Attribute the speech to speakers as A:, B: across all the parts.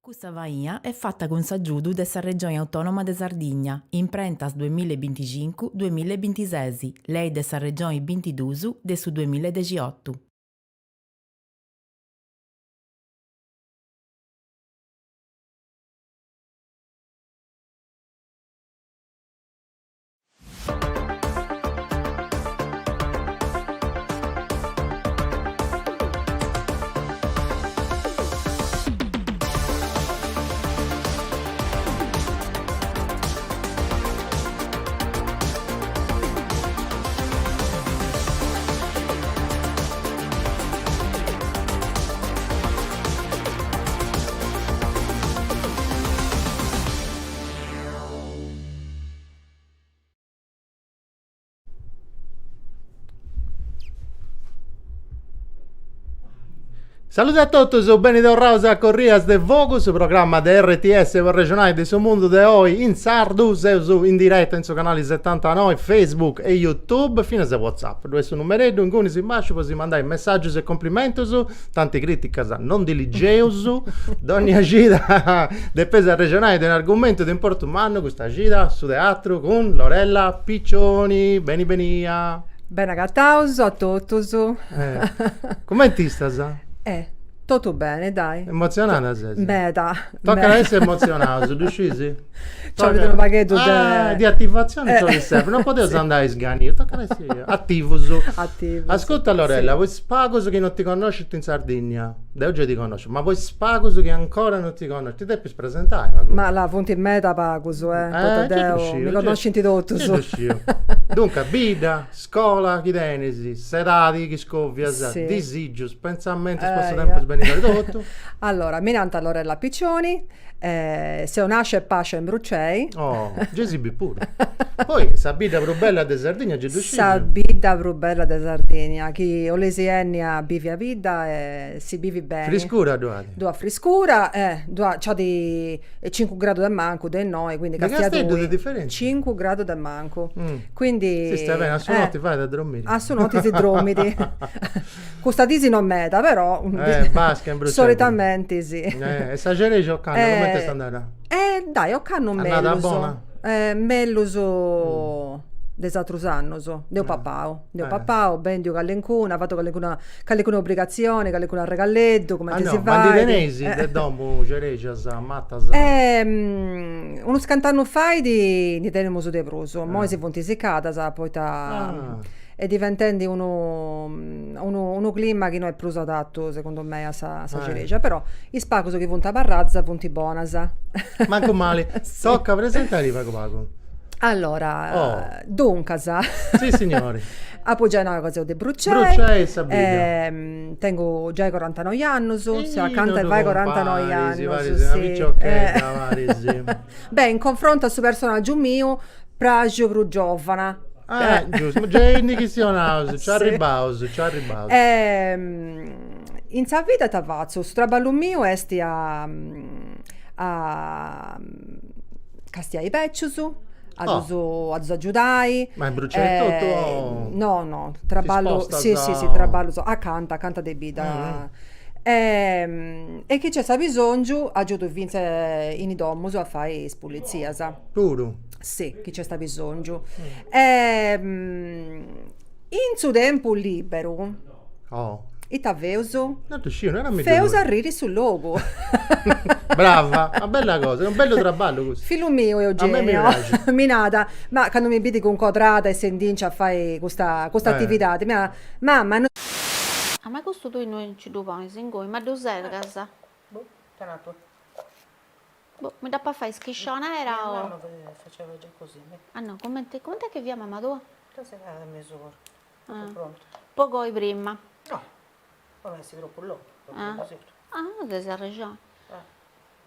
A: Custa faina est fata cun s'agiudu de sa Regioni Autònoma de Sardigna, Imprentas duamilla e binticincu duamilla e bintises, Lei de sa Regioni bintidus de su duamilla e dexiotu.
B: Salude a totus, beni torraus a Corrias de Fogu, su programma de RTS po arrexonai de su mundu de oi in sardu. Seus in diretta in su canali setantanoi, Facebook e YouTube, finas e Whatsapp. Ddu est su numereddu ingunis in basciu po si mandai messaggius e complimentus Tanti crìticas non ndi ligeus, dònnia cida depeus arrexonai de un'argumentu de importu mannu, custa cida su teatru cun Lorella Piccioni, beni benia.
C: Beni agataus a totus.
B: Cumenti istas?
C: Eh, totu beni, dai.
B: Emotzionada ses?
C: Meda.
B: Tocat a essi emotzionaus, ddu scis?
C: Nci 'olit unu pagheddu de.
B: Ah, di attivazioni nci 'olit sempri, non podeus andai sganius, tocat a essi attivus.
C: Attivus.
B: Ascurta Lorella, po is pagus chi non ti connoscint in Sardigna, deu gei ti connosciu, ma po is pagus chi ancora non ti connoscint, ti depis presentai
C: pagu. Ma là funt meda pagus, eh, poita deu, mi connoscint totus.
B: Gei ddu sciu. Duncas, bidda, scola chi tenis, s'edadi chi scovias, disigius, pentzamentus po su tempus benidori, totu.
C: Allora, mi nant Lorella Piccioni, Seu nascia e pascia in Brucei.
B: Oh, gei si bit puru. Poi sa bidda prus bella de Sardigna gei ddu sciu.
C: Sa bidda prus bella de Sardigna, chi 'oleis 'enni a bivi a bidda e si bivit beni.
B: Friscura ddu at?
C: Ddu at friscura, ddu at, nc'at cincu gradu de mancu de innoi, quindi
B: De Casteddu de diferentzia?
C: Cincu gradu de mancu, quindi.
B: Si stait beni, a su noti fait a dromiri.
C: A su noti si dromit. Custa disi no meda, però
B: Eh, basca in Brucei.
C: solitamenti si.
B: Eh, e sa cerexa ocannu eh, comente est andada?
C: Eh, dai, ocannu
B: Andada
C: mellus.
B: bona?
C: Eh, mellus de is atrus annus. Nd'eus papau, nd'eus papau, bendiu calincuna, fatu calincuna calincuna obrigatzioni, calincunu arregalleddu, cumenti si
B: fait. Ah no, ma ndi teneis
C: de
B: domu cerexas, matas?
C: Unus cant'annus fait ndi tenemus de prus, imoi si funt sicadas poita Est diventendi unu unu unu clima chi no est prus adatu, segundu mei, a sa a sa cerexa, però is pagus chi funt abarradas funt bonas.
B: Mancu mali. Toca presentai pagu pagu.
C: Allora, duncas.
B: Si signori.
C: Apu giai nau ca seu de Brucei.
B: Brucei sa bidda.
C: Tengu giai corantanoi annus, seu acanta 'e fai corantanoi annus.
B: Paris, paris, una piciochedda, paris.
C: Beh, in confrontu a su personaggiu miu, praxiu prus giovana.
B: Ah, giustu, gei ndi chistionaus, nci arribbaus, nci arribbaus.
C: In sa vida ita fatzu? Su traballu miu est a a castiai becius, a ddus a ddus agiudai.
B: Ma in Brucei etotu o?
C: No, no, traballu, si si si, traballu acanta, acanta de bidda. E chi nc'est abisongiu agiudu finzas in is domus a fai is pulitzias.
B: Puru?
C: Si, chi nc'est abisongiu. E in su tempus liberu,
B: Oh.
C: ita feus?
B: No ddu sciu, naramiddu
C: Feus arriri su logu.
B: Brava, una bella cosa, unu bellu traballu custu.
C: Fillu miu Eugenio.
B: A mei mi praxit.
C: Mi nat, ma candu mi bidi cuncodrada e sendinci a fai custa custa atividadi, mi nat, mamma no
D: Ah ma custu tui innui nci ddu ponis ingui, ma ddu sergas?
E: Boh, ita nat
D: Boh, mi dd'apu a fai schiscionera o.
E: Mia mamma faceva già così.
D: Ah no, cumenti, cumenti est chi fiat mama tua?
E: Dda segada a mes'ora, totu prontu.
D: Po coi prima?
E: No, po no essi tropu longu, tropu cosiddu.
D: Ah, tenis arrexoni.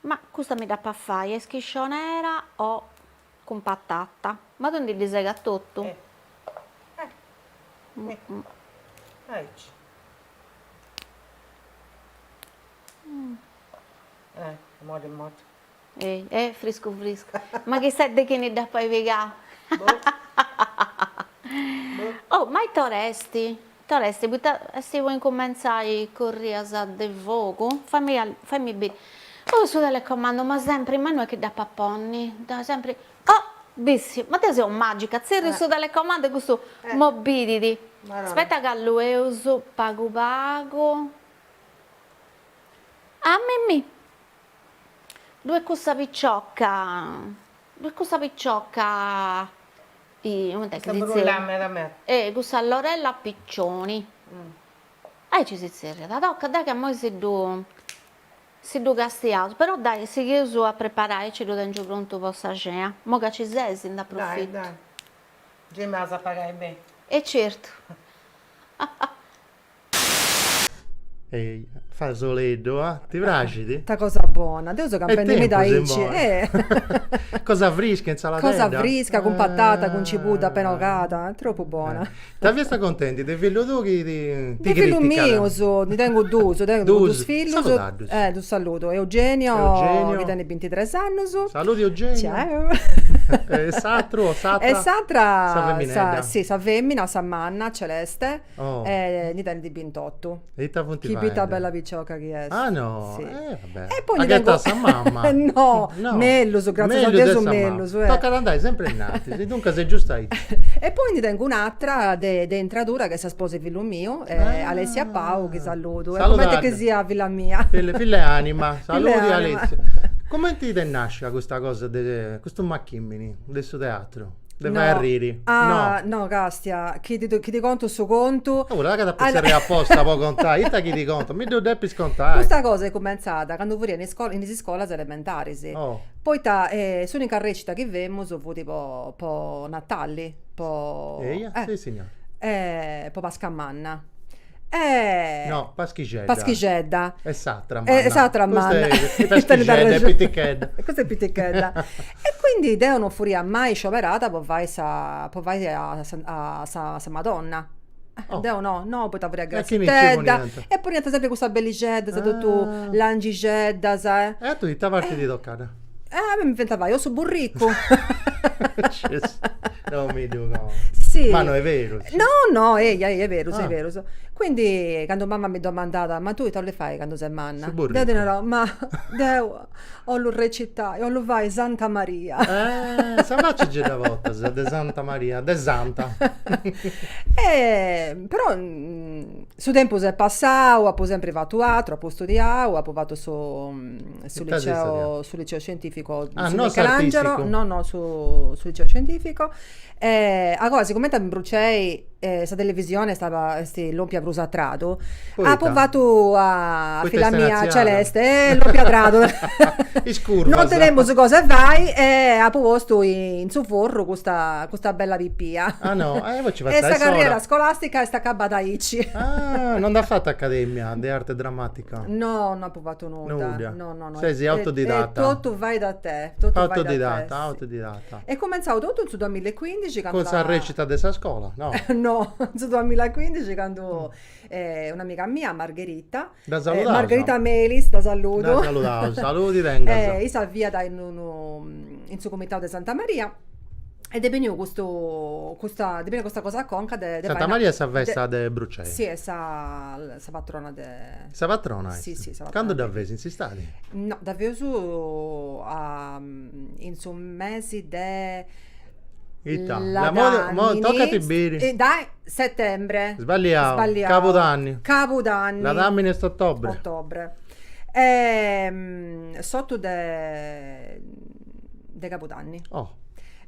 D: Ma custa mi dd'apu a fai, a schiscionera o cun patata? Ma tui ndi ddi segas totu?
E: Eh, eh, aici. Eh, modi modi.
D: Eh, eh, friscu friscu. Ma chissà de chini dd'apu ai pigau.
E: Boh.
D: Oh, ma ita ora esti? Ita ora esti? Poita est po incumentzai Corrias de fogu? Fammi fammi biri. Oh su telecomando, ma sempri, ma innui chi dd'apu a ponni, dda sempri, oh bissi, ma deu seu magica, tzerriu su telecomando e custu m'obbidit, aspetta ca allueus pagu pagu, ah Mimì, ddu est cussa picioca, ddu est cussa picioca, cumenti est chi si zerriat, eh cussa Lorella Piccioni Aici si zerriat, tocat dai ca immoi si ddu si ddu castiaus, però dai sigheus a preparai aici ddu tengiu prontu po sa cena, immoi ca ci ses nd'aprofitu.
E: Dai dai, gei m'as a pagai beni.
D: E certu.
B: Ehi, fasoleddu, ah, ti praxit?
C: Ita cosa bona, deu seu campendi meda aici,
B: eh. Cosa frisca, insaladedda.
C: Cosa frisca, cun patata, cun cibudda appena 'ogada, tropu bona.
B: Ita fiast contendi de fillu tuu chi ti
C: De fillus mius, ndi tengu dus, tengu dus fillus.
B: Saludaddus.
C: Eh, ddus saludu, Eugenio,
B: Eugenio.
C: chi tenit bintitres annus.
B: Saludi Eugenio.
C: Ciao.
B: E s'atru o s'atra?
C: E s'atra.
B: Sa feminedda.
C: Sa, si, sa femina, sa manna, Celeste.
B: Oh.
C: E ndi tenit bintotu.
B: E ita funt
C: Chi
B: faendi?
C: ita bella picioca chi est.
B: Ah no,
C: Sì.
B: eh vabbè.
C: E poi ndi tengu.
B: Aghetta sa mamma.
C: No,
B: No.
C: mellus, gratzias a
B: Mellus de
C: Deus
B: sa mamma.
C: mellus, eh.
B: Tocat a andai sempri innantis, duncas est giustu aici.
C: E poi ndi tengu un'atra de de intradura chi est sa sposa 'e fillu miu,
B: Ah.
C: Alessia Pau, chi saludu, est
B: Saludadda.
C: cumenti chi siat filla mia.
B: Filla filla 'e anima,
C: Filla 'e
B: saludi
C: anima.
B: Alessia. Cumenti t'est nascia custa cosa de custu machimini de su teatru? De fai arriri.
C: Ah, no, castia, chi ti chi ti contu su contu.
B: Oh, là ca t'apu tzerriau aposta po contai, ita chi ti contu, mi ddu depis contai.
C: Custa cosa est cumentzada candu furia in iscola, in is iscolas elementaris.
B: Oh.
C: Poita s'unica recita chi femus fut po po Natali, po.
B: Eia, si signora.
C: Po Pasca Manna.
B: No, Paschixedda.
C: Paschixedda.
B: Est s'atra manna.
C: Est s'atra manna.
B: Custa est Paschixedda, est pitichedda.
C: Custa est pitichedda. E quindi deu non furia mai scioberada po fai sa po fai a sa sa Madonna.
B: Oh.
C: Deu no, no, poita furia
B: E chini nci
C: grassitedda.
B: poniant?
C: E poniant sempri cussas bellixeddas, totu langixeddas.
B: E a tui ita parti ti tocat?
C: Eh, a mei mi fent fai o su burricu.
B: No mi ddu contu.
C: Si.
B: Ma no est berus.
C: No, no, eia, eia, est berus,
B: Ah.
C: est berus. Quindi candu mama mi domandat, ma tui ita 'olis fai candu ses manna?
B: Su burricu.
C: Deu ddi narau, ma deu 'ollu recitai, 'ollu fai Santa Maria.
B: Eh, sa faci gei dda portas, de Santa Maria, de Santa.
C: E però Su tempus est passau, apu sempri fatu atru, apu studiau, apu fatu su su
B: Ita as
C: liceo
B: studiau?
C: su liceo scientifico
B: Ah,
C: su
B: no
C: Michelangelo,
B: s'artisticu.
C: no no su su liceo scientifico e a goa sigumenti in Brucei sa televisione est est lompia prus a tradu,
B: Poita?
C: apu fatu a
B: Poita
C: filla
B: est
C: mia
B: natziada?
C: Celeste, est lompia tradu
B: Is curvas.
C: Non tenemus cosa 'e fai e apu postu in su forru custa custa bella pipia.
B: Ah no, e poi ci
C: E
B: passai
C: sa carriera
B: s'ora.
C: scolastica est acabada aici.
B: Ah, non nd'as fatu accademia de arte drammatica?
C: No, no apu fatu nudda.
B: Nudda.
C: No, no, no.
B: Sesi
C: E
B: autodidatta.
C: totu fai da te, totu fai da te,
B: Autodidatta,
C: sì.
B: autodidatta.
C: Est cumentzau totu in su duamillaecuindixi candu
B: Cun sa recita de sa scola, no?
C: No, in su duamillaecuindixi candu un'amiga mia, Margherita,
B: Dda saludaus.
C: Margherita Melis, dda saludu.
B: Dda saludaus, saludi tengas.
C: Issa fiat in unu in su comitau de Santa Maria e dd'est beniu custu custa dd'est benia custa cosa a conca de de
B: Santa
C: fai una
B: Maria est sa festa de Brucei.
C: Si est sa sa patrona de
B: Sa patrona est?
C: Si si sa patrona.
B: Candu dda feis, in s'istadi?
C: No, dda feus a in su mesi de
B: Ita? Mo tocat a biri.
C: Dai, settembre.
B: Sballiau.
C: Sballiau.
B: Cabudanni.
C: Cabudanni.
B: Ladamini est ottobre.
C: Ottobre. S'otu de de Cabudanni.
B: Oh.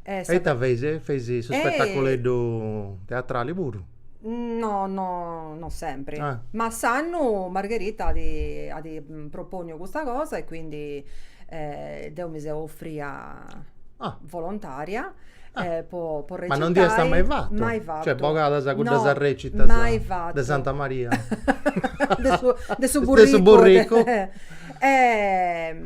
B: E ita feis? Feis su spettaculeddu teatrali puru?
C: No, no, no sempri. Ma s'annu Margherita at at proponiu custa cosa e quindi deu mi seu ofria volontaria po po
B: Ma non dd'iast
C: recitai.
B: mai fatu?
C: Mai fatu.
B: Cioè bogadas cuddas
C: No,
B: recitas
C: mai fatu.
B: de Santa Maria.
C: De su de su
B: De su
C: burricu.
B: burricu.
C: E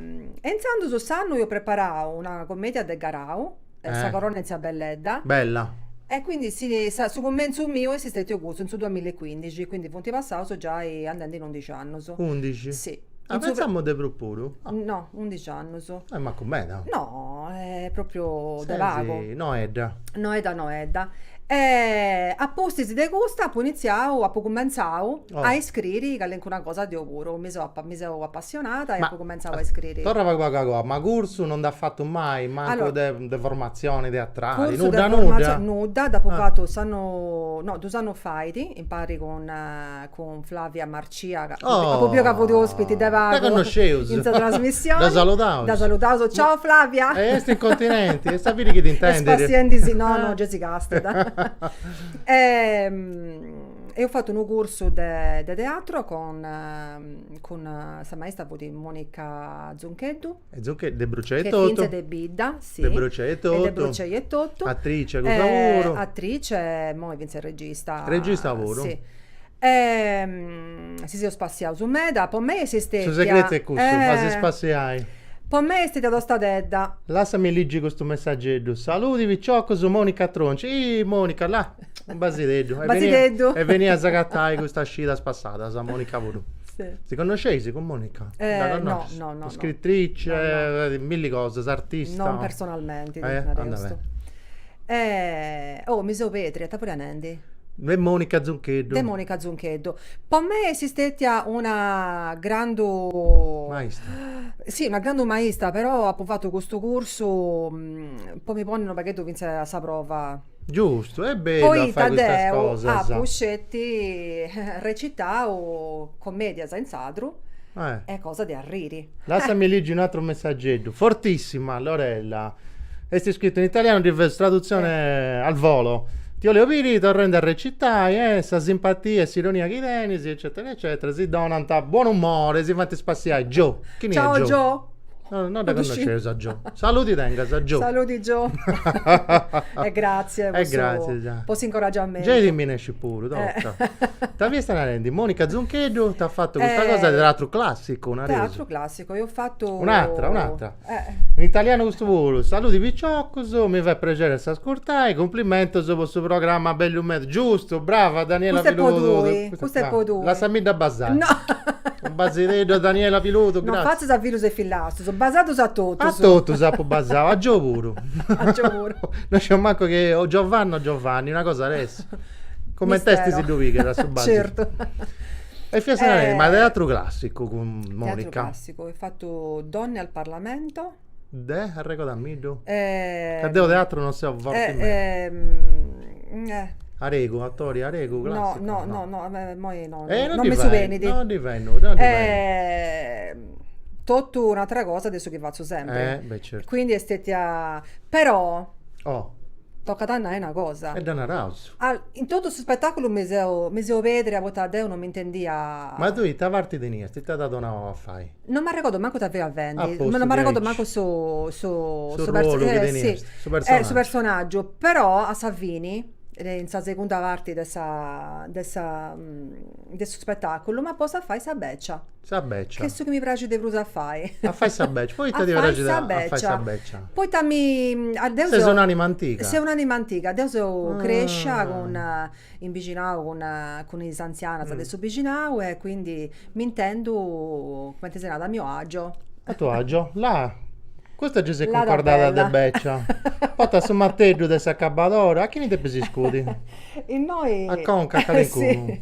C: intzandus s'annu iu preparau una commedia de Garau, Sa corona 'e tzia Belledda.
B: Bella.
C: E quindi si sa su cumentzu miu est stetiu custu, in su duamillaecuindixi, quindi funt passaus giai andendi in undixi annus.
B: Undixi?
C: Si.
B: Ah, pentzamu de prus puru.
C: No, undixi annus.
B: E mancu meda.
C: No, est propriu de pagu.
B: Noedda.
C: Noedda noedda. E a pustis de custa apu iniziau, apu cumentzau a iscriri calincuna cosa deu puru, mi seu mi seu apassionada e apu cumentzau a iscriri.
B: Torra pagu pagu agoa, ma cursu non nd'as fatu mai, mancu de de formatzioni teatrali, nudda nudda?
C: Nudda, dd'apu fatu s'annu, no, dus annus fait, impari cun cun Flavia Marcia, ca apu biu ca fut ospiti de pagu in sa trasmissioni.
B: Dda saludaus.
C: Dda saludaus, ciao Flavia!
B: E est in continenti, est a biri chi t'intendit.
C: Est spassiendisi, no no, gei si castat. Eus fatu unu cursu de de teatro con cun sa maista fut Monica Zuncheddu.
B: E Zuncheddu, de Brucei etotu.
C: Che finzas de bidda, si.
B: De Brucei etotu.
C: E de Brucei etotu.
B: Atrice cussa puru.
C: Atrice, immoi finzas regista.
B: Regista puru.
C: Si. E si seus spassiaus meda, po mei est stetia.
B: Su segretu est cussu, a si spassiai.
C: Po mei est stetia tostadedda.
B: Lassami ligi custu messageddu. Saludi piciocus, Monica Tronci. Ih Monica, là, unu basideddu.
C: Basideddu.
B: Est benia a s'agatai custas cidas passadas, Monica puru. Si connosceis cun Monica?
C: Dda connoscis? No, no, no.
B: Scritrice, milli cosas, artista.
C: Non personalmenti, nareus. Oh, mi seu perdia, ita furia nendi?
B: De Monica Zuncheddu.
C: De Monica Zuncheddu. Po mei est stetia una grandu.
B: Maista.
C: Si, una grandu maista, però apu fatu custu cursu po mi ponni unu pagheddu finzas a sa prova.
B: Giustu, est bellu a fai custas cosas.
C: Poita deu apu sceti recitau commedias in sadru e cosa de arriri.
B: Lassami ligi un'atru messageddu. Fortissima Lorella. Est iscritu in italianu, ddi feus tradutzione al volo. Ti 'oleu biri torrendi a recitai, eh, sa simpatia e s'ironia chi tenis, eccetera eccetera, si donant buonumore, si faint spassiai. Gio, chini est
C: Gio? Ciao Gio!
B: No, no dda connosceus a Gio. Saludi tengas, Gio.
C: Saludi Gio. E gratzie po
B: E gratzie, già.
C: po s'incoraggiamentu.
B: Gei ti minescit puru, toca. Ita fiast narendi, Monica Zuncheddu t'at fatu custa cosa de teatru classicu,
C: nareus. Teatru classicu, eus fatu.
B: Un'atra, un'atra. In italianu custu puru. Saludi piciocus, mi fait prexeri a s'ascurtai, cumplimentus po su programma bellu meda. Giustu, brava Daniela
C: Piludu. Custa est po tui, custa est po tui.
B: Lassamidda basai.
C: No.
B: Unu basideddu a Daniela Piludu,
C: grazie. No fatzas a fillus e fillastus, basaddus a totus.
B: A totus apu basau, a Gio puru.
C: A Gio puru.
B: No sciu mancu chi o Giovanna o Giovanni, una cosa aressi. Coment'est si ddu pigat a su basidu.
C: Certu.
B: E fiast narendi, ma teatru classicu cun Monica.
C: Teatru classicu, eus fatu Donne al Parlamento.
B: De? Arregodamiddu. Ca deu teatru non seu forti
C: meda.
B: Aregu, atori aregu, classicu?
C: No, no, no, no, immoi no, non mi subenit.
B: Non ndi fait nudda, non ndi fait
C: nudda. Totu un'atra cosa de su chi fatzu sempri.
B: Eh, beh certu.
C: Quindi est stetia, però.
B: Oh.
C: Tocat a nai una cosa.
B: E dda naraus.
C: In totu su spetaculu mi seu mi seu perdia poita deu non m'intendia.
B: Ma tui ita parti teniast, ita t'at donau a fai?
C: Non m'arregodu mancu ita fia fendi, non m'arregodu mancu su
B: su su ruolu chi teniast, su
C: personaggiu. Su personaggiu, però a sa fini, in sa segunda parti de sa de sa de su spetaculu m'at postu a fai sa becia.
B: Sa becia.
C: Ch'est su chi mi praxit de prus a fai.
B: A fai sa becia, poita ti praxit a fai sa becia?
C: Poita mi
B: deu seu. Ses un'anima antiga.
C: Seu un'anima antiga, deu seu crescia cun in bixinau cun cun is antzianas de su bixinau e quindi m'intendu, cumenti si narat, a mio agio.
B: A tuo agio, là. Custa gei s'est cuncordada de becia. Portat su marteddu de s'acabadora, a chini depis iscudi?
C: Innoi.
B: A conca a calincunu.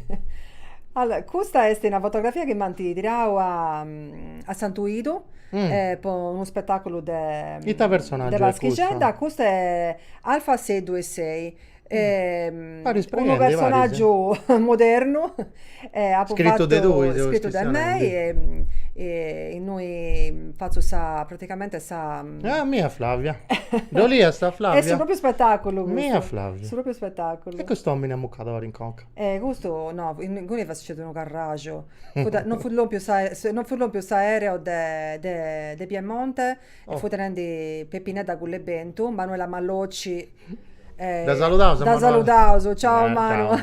C: Allora, custa est una fotografia chi m'ant tirau a a Santu 'Idu po unu spetaculu de
B: Ita personaggiu
C: est custu? De Paschixedda, custa est Alfa sei due sei Unu personàgiu modernu, apu
B: Scritu de tui,
C: seus scritu de mei e innui fatzu sa praticamente sa
B: Ah mia Flavia, dd'oliast a Flavia?
C: Est su propriu spetaculu
B: custu. Mia Flavia.
C: Su propriu spetaculu.
B: E cust'omini a mucadori in conca.
C: E custu no, inguni fiat sucediu unu carraxu, fut non fut lompiu non fut lompiu s'aereo de de Piemonte e fut tenendi Peppinedda Cullebentu, Manuela Mallocci
B: Dda saludaus
C: a Manuela. Dda saludaus, ciao Manu.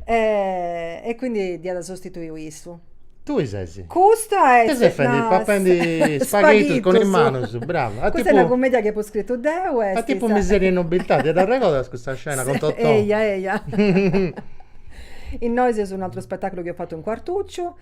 C: E quindi dd'iat sostituiu issu.
B: Tui ses?
C: Custa
B: est. Ita ses fendi? Papendi spaghitus cun is manus, brava.
C: Custa est una cummedia chi apu scritu deu
B: e. A tipu Miseria e nobiltà, ti dd'arregodas custa scena cun Totò?
C: Eia, eia. Innoi seus un'atru spetaculu chi eus fatu in Quartucciu,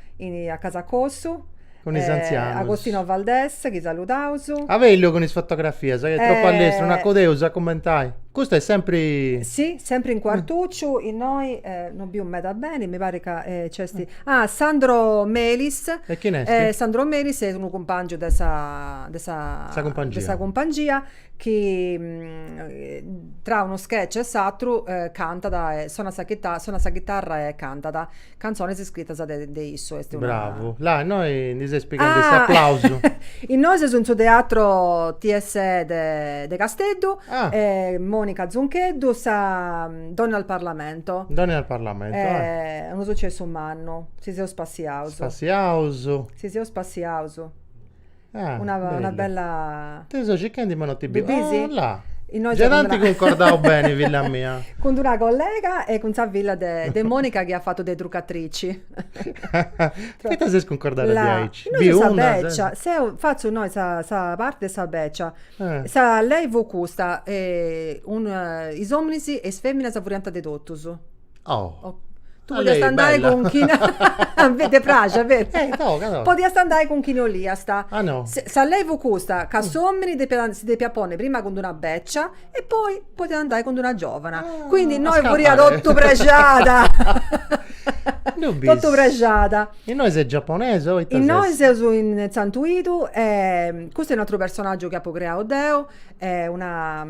C: a Casa Cossu.
B: Cun is antzianus.
C: Agostino Valdes, chi saludaus.
B: A bellu cun is fotografias, ca est tropu allestru, no acudeus a cummentai. Custu est sempri.
C: Si, sempri in Quartucciu, innoi no biu meda beni, mi parit ca nc'est, ah Sandro Melis.
B: E chini est?
C: Sandro Melis est unu cumpangiu de sa de sa
B: Sa cumpangia.
C: de sa cumpangia chi tra unu sketch e s'atru cantat e sonat sa chitarra sonat sa chitarra e cantat Cantzones iscritas de de issu est una.
B: Bravu. Là, innoi ndi ses pighendi s'aplausu.
C: Innoi seus in su teatro TSE de de Casteddu.
B: Ah.
C: Monica Zuncheddu, sa Donne al Parlamento.
B: Donne al Parlamento, ah.
C: Unu sucessu mannu, si seus spassiaus.
B: Spassiaus.
C: Si seus spassiaus.
B: Ah,
C: Una una
B: bellu.
C: bella.
B: Ti seu circhendi ma no ti biu.
C: Ddu bisi?
B: Ah, là.
C: Innoi
B: Già
C: seu cun
B: t'anti
C: d'una
B: cuncordau beni, filla mia.
C: Cun d'una collega e cun sa filla de de Monica chi at fatu de trucatrici.
B: Poita ses cuncordada
C: Là.
B: diaici?
C: Innoi seu sa
B: Biunda ses?
C: becia, seu, fatzu innoi sa sa parti de sa becia.
B: Eh.
C: Sa lei fut custa, un is ominis e is feminas furiant de totus.
B: Oh.
C: Tu podiast andai cun chini ti praxit, beru?
B: Eh, toga, toga.
C: Podiast andai cun chini 'oliast.
B: Ah no?
C: Sa lei fut custa, ca s'omini depiat si depiat ponni prima cun d'una beccia e poi podiat andai cun d'una giovana. Quindi innoi furiat totu prexada. Totu prexada.
B: Innoi ses giapponesa o ita ses?
C: Innoi seus in Santu 'Idu e custu est un'aturu personaggiu chi apu creau deu, est una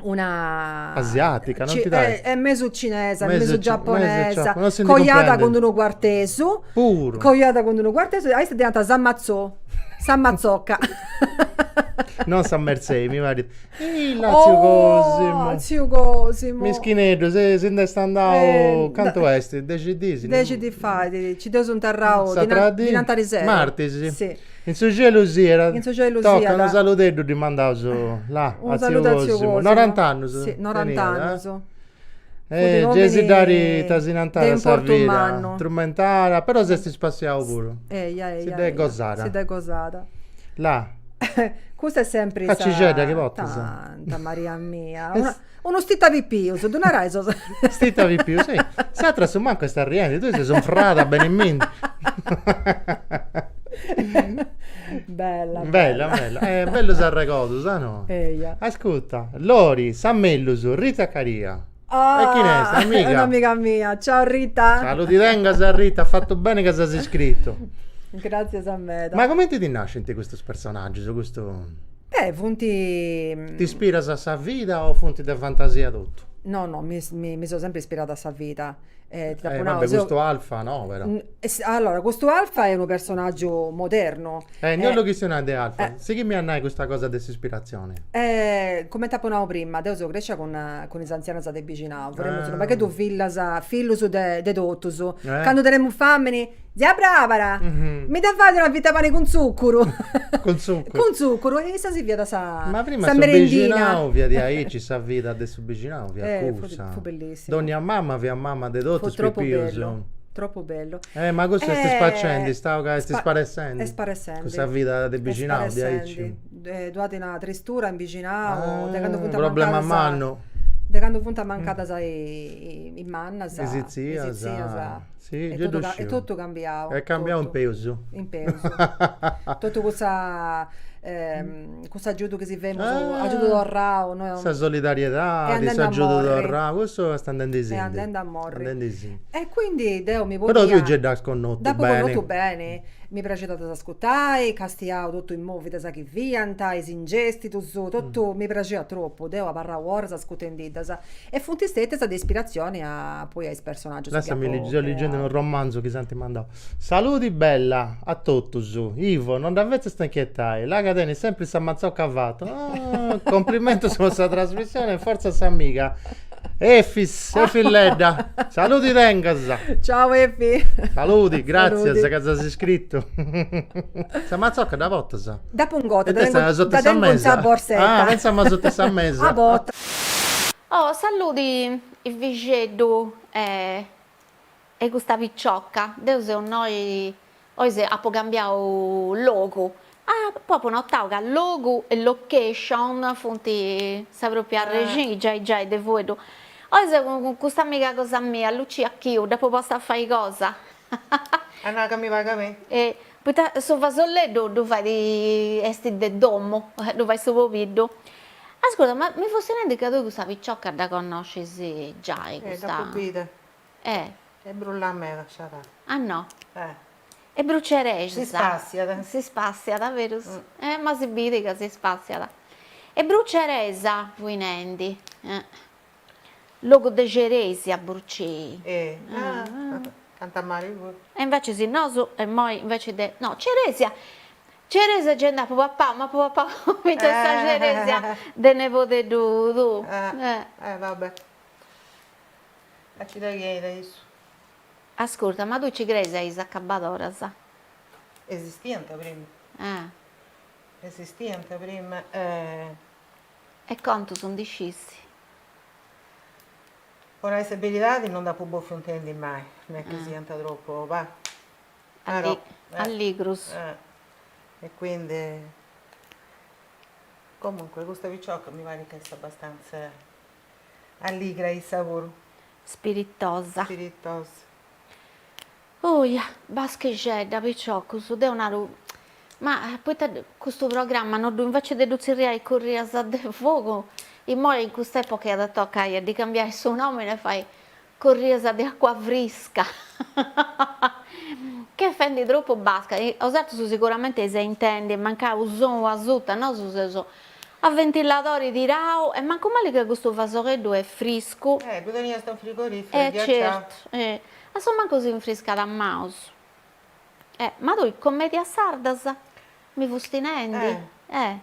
C: una
B: Asiatica, non ti dai?
C: Est mesu cinesa, mesu giapponesa, coiada cun d'unu cuartesu,
B: Puru.
C: Coiada cun d'unu cuartesu, a issa ddi nant sa matzò, sa matzocca.
B: Non sa Mertzei, mi parit. Illa, tziu Cosimo.
C: Oh, tziu Cosimo.
B: Mischineddu, si si nd'est andau, cantu est, dexi dis?
C: Dexi dis fait, nci dd'eus interrau, ddi nant ariseru.
B: Martis?
C: Si.
B: In su cielu siat.
C: In su cielu siat.
B: Toca, unu saludeddu ddi mandaus, là,
C: Unu
B: a tziu
C: saludu a tziu
B: Cosimo.
C: Cosimo.
B: Norant'annus
C: Si, norant'annus.
B: Eh,
C: Fut
B: gei si
C: un'omini
B: dd'at ita si nant
C: de
B: sa
C: importu
B: vida,
C: mannu.
B: trumentada, però s'est spassiau puru.
C: Eia, eia,
B: Si dd'est
C: eia.
B: gosada.
C: Si dd'est gosada.
B: Là.
C: Custa est sempri sa...
B: Faccixedda chi portas.
C: Tanta Maria mia. Una, unu stita pipius, ddu narais o.
B: Stita pipius, sì. S'atra su mancu est arriendi, tui ses unfrada beni mindi.
C: Bella,
B: bella. Bella, eh, bellus arregodus, a no?
C: Eia.
B: Ascurta, Lori, sa mellus, Rita Caria.
C: Ah,
B: E chini est, amiga?
C: Un'amiga mia. Ciao Rita.
B: Saludi tengas Rita, at fatu beni ca s'as iscritu.
C: Gràtzias meda.
B: Ma comenti ti nascint custus personaggius, custu...
C: Beh, funt...
B: Ti ispiras a sa vida o funt de fantasia totu?
C: No, no, mi mi seu sempri ispirada a sa vida.
B: Eh, ti dd'apu nau, vabbè, custu Alfa no, però.
C: Allora, custu Alfa est unu personaggiu modernu.
B: Eh, no 'ollu chistionai de Alfa, sighimi a nai custa cosa de s'ispiratzioni.
C: Eh, cumenti apu nau prima, deu seu crescia cun cun is antzianas de bixinau, furemus unu pagheddu fillas, fillus de de totus. Candu tenemus famini, Zia Brabara, mi dda fait una fita 'e pani cun tzuccuru.
B: Cun tzuccuru.
C: Cun tzuccuru, e issa si fiat sa
B: Ma prima
C: sa
B: su
C: merendina.
B: bixinau fiat diaici, sa vida de su bixinau fiat
C: Eh,
B: cussa.
C: fut bellissimu.
B: Dogna mama fiat mama de totus
C: Fut
B: is
C: tropu
B: pipius.
C: bellu, tropu bellu.
B: Eh, ma cussu est spacendi, stau ca est sparessendi.
C: Est sparessendi.
B: Cussa vida de bixinau diaici.
C: Ddu at una tristura in bixinau, de candu funt
B: Problema
C: amancadas
B: mannu.
C: De candu funt amancadas is mannas,
B: Is tzias,
C: is tzias,
B: si,
C: est
B: gei ddu
C: totu
B: sciu.
C: est totu cambiau.
B: Est cambiau in peus.
C: In peus. Totu cussa cuss'agiudu chi si femus, agiudu torrau, no
B: Sa
C: Est
B: solidariedadi,
C: andendi a
B: s'agiudu
C: morri.
B: torrau, cussu est andendisindi.
C: Est andendi a morri.
B: Andendisindi.
C: E quindi deu mi ponia
B: Però tui gei dd'as connotu
C: Dd'apu
B: beni.
C: connotu beni, mi praxiat a ddas ascurtai, castiau totu is movidas chi fiant, is ingestitus, totu mi praxiat tropu, deu abarrau oras ascurtendiddas e funt stetias de ispiratzioni a poi a is personaggius chi
B: Lassami
C: apu
B: ligi, seu ligendi
C: creau.
B: unu romanzu chi s'ant mandau. Saludi bella a totus, Ivo non dda fetzast inchietai, là ca tenit sempri sa matzocca fatu. Ah, complimentus po sa trasmissioni e fortza s'amiga. Efis, Efis Ledda, saludi tengas!
C: Ciao Efi!
B: Saludi, gratzias
C: Saludi.
B: ca s'as iscritu. Sa matzocca dda portas?
C: Dd'apu ingota,
B: Ita
C: dda
B: est
C: tengu,
B: sutta
C: dda
B: sa
C: tengu in sa
B: mesa?
C: borsetta.
B: Ah, pentzama sutta sa mesa.
C: A porta.
D: Oh, salludi Efixeddu e e custa picioca, deu seu innoi, oi seu, apu cambiau logu, ah, poi apu notau ca logu e location funt sa propria arrexini giai giai de fueddu. Oi seu cun custa amiga cosa mia, Lucia Chiu, dd'apu posta a fai cosa.
E: A nai ca mi pagat beni.
D: E poita su fasolleddu ddu fait, est de domu, ddu fait su pobiddu. Ascurta, ma mi fusti nendi ca tui custa picioca dda connoscis giai, custa.
E: Eh, dd'apu bida.
D: Eh.
E: E brullat meda, sciada.
D: Ah no?
E: Eh.
D: Est bruceresa.
E: Si spassiat.
D: Si spassiat, berus? Eh, ma si bidi ca si spassiat. Est bruceresa, fui nendi. Eh. Logu de ceresia, Burcei.
E: Eh, ah, canta mali puru.
D: E invece si nosu, e immoi invece de, no, ceresia, ceresia gei nd'apu papau, ma apu papau finzas sa ceresia de nebodeddu tuu.
E: Eh, eh va bè. A ci dda gheit a issu.
D: Ascurta, ma tui ci creis a is acabadoras?
E: Esistiant prima.
D: Ah.
E: Esistiant prima e.
D: E contus ndi scis?
E: Po nai sa beridadi non nd'apu bofiu intendi mai, no est chi siant tropu, bah.
D: Però. Alligrus.
E: E quindi. Comunque custa picioca mi parit ca est abastanza alligra issa puru.
D: Spiritosa.
E: Spiritosa.
D: Oia, baschixedda, piciocus, deu naru, ma poita custu programma no ddu, invece de ddu tzerriai Corrias de fogu, immoi in custa epoca iat a tocai a ddi cambiai su nomini e fai Corrias de acua frisca, chi est fendi tropu basca, 'osatrus siguramenti eis a intendi, mancai u' sonu asuta, nosu seus a ventiladori tirau e mancu mali ca custu fasogheddu est friscu.
E: Eh, ddu teniast in frigoriferu, e ghiaciau.
D: Certu, a su mancu s'infriscat a maus. Eh, ma tui commedias sardas mi fusti nendi?
E: Eh.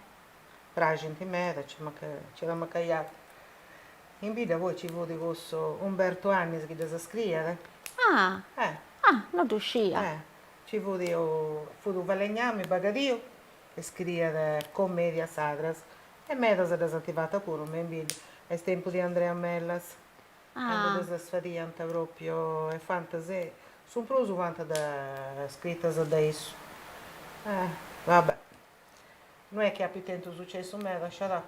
E: Praxint meda, nci at mancai atru. In bidda poi ci fut cussu Umberto Annis chi ddas scriiat.
D: Ah.
E: Eh.
D: Ah, no ddu sciia.
E: Eh, ci fut fut u' falegnami bagadiu e scriiat commedias sardas e medas ddas ant fatas puru me in bidda, a is tempus de Andrea Mellas. Candu ddas fadiant propriu e fuant su prus fuant scritas de issu. Eh va bè. No est chi apu tentu sucessu meda, sciadà.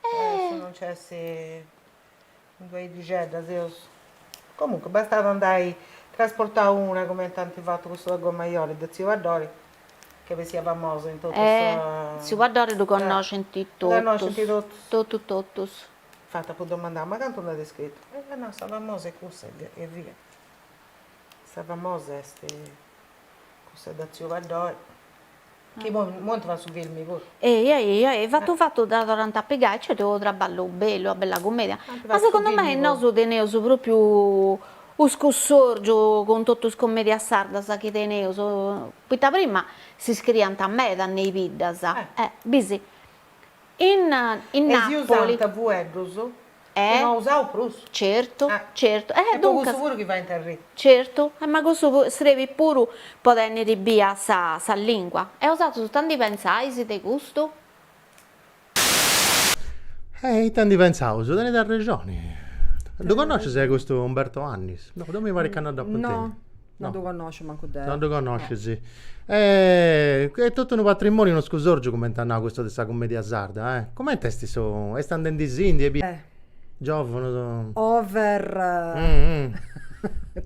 E: Eh. Si non nc'essi in d'una 'iddixedda seus. Comunque bastat andai trasportau una cumenti ant fatu cussu de Gomaioli de tziu Addori che bessia famosa in totu sa.
D: Eh, tziu Addori ddu connoscint totus.
E: Ddu connoscint totus.
D: Totu totus.
E: Fatu apu domandau, ma cantu nd'at iscritu? E no, sa famosa est cussa e via. Sa famosa est cussa de tziu Addori. Chi immoi ant fatu su filmi puru.
D: Eia eia e fatu fatu dda torrant a pigai, certu unu traballu bellu, una bella cummedia, ma segundu mei nosu teneus propriu u scussorgiu cun totu is commedias sardas chi teneus, poita prima si scriiant meda ne is biddas, eh bis In in
E: E si
D: Napoli.
E: usant fueddus chi no usaus prus.
D: Certu, certu.
E: E po cussu puru chi faint arriri.
D: Certu, e ma cussu srebit puru po tenniri bia sa sa lingua. E 'osatrus ita ndi pentzais de custu?
B: E ita ndi pentzaus? Tenit arrexoni. Ddu connoscis custu Umberto Annis? No, deu mi parit ca no dd'apu
C: intendiu. No, no ddu connosciu mancu deu.
B: No ddu connoscis. Est totu unu patrimoniu, unu scusorgiu cumenti at nau custu de sa cummedia sarda, eh. Cumenti est su, est andendisindi e giovunus.
C: Over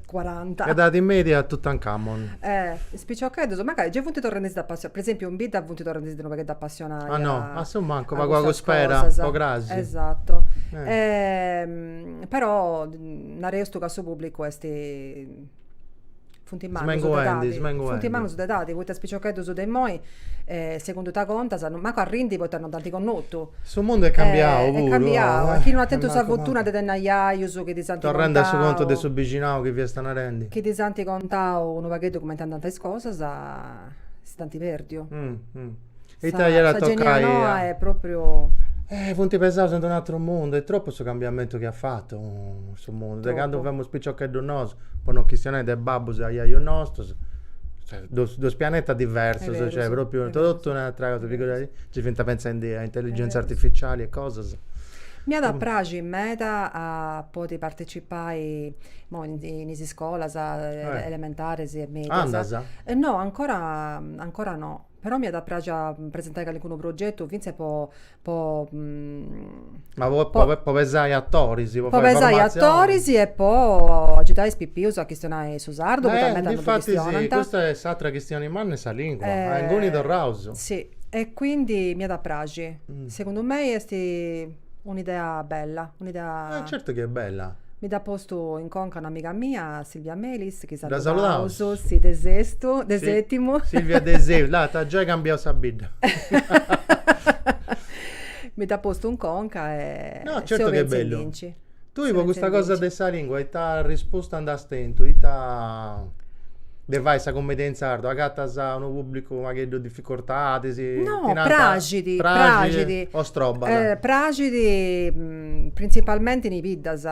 C: 40.
B: Edadi media Tutankhamon.
C: Eh, is piciocheddus, mancai gei funt torrendisì a apassionai, per esempiu in bidda funt torrendisì unu pagheddu a apassionai
B: Ah no, a su mancu, pagu pagu spera po crasi.
C: Esatto. Però nareus ca su pubblicu est Funt mannus de edadi, funt mannus de edadi, poita is piciocheddus de immoi, segundu ita contas, mancu arrint poita non dd'ant connotu.
B: Su mundu est cambiau puru.
C: Est cambiau, e chi no at tentu sa fortuna de tenni ajajus chi ddis ant contau.
B: Torrendi a su contu de su bixinau chi fiast narendi.
C: Chi ddis ant contau unu pagheddu cumenti andant is cosas, si dd'ant perdiu.
B: Ita iat a
C: Sa genia
B: tocai
C: noa est propriu.
B: Eh, funt pesaus in d'un'atru mundu, est tropu su cambiamentu chi at fatu su mundu, de candu femus piciocheddus nosu, po no chistionai de babbus e ajajus nostus, cioè dus dus pianetas diversus, cioè propriu totu un'atra cosa, figuradi, nci fiant pentzendi a intelligenza artificiali e cosas.
C: M'iat a praxi meda a podi partecipai immoi in is iscolas elementaris e medias.
B: Andas?
C: No, ancora ancora no Però m'iat a praxi a presentai calincunu progetu fintzas po po
B: Ma po po pesai atoris,
C: po fai pesai atoris e po agiudai is pipius a chistionai su sardu, poita meda non ddu
B: chistionant. Custa est s'atra chistioni manna est sa lingua, inguni torraus.
C: Si. E quindi m'iat a praxi. Segundu mei est un'idea bella, un'idea.
B: Eh certu chi est bella.
C: Mi dd'at postu in conca un'amiga mia, Silvia Melis, chi
B: Dda saludaus.
C: Sì, de Sestu, de Setimu.
B: Silvia de Setimu, là t'at giai cambiau sa bidda.
C: Mi dd'at postu in conca e
B: No, certu chi est bellu. Tui po custa cosa de sa lingua ita arrespusta nd'as tentu, ita de fai sa cummedia in sardu, agatas unu pubblicu unu pagheddu dificultadis?
C: No, praxit, praxit.
B: O strobat?
C: Praxit printzipalmenti in is biddas,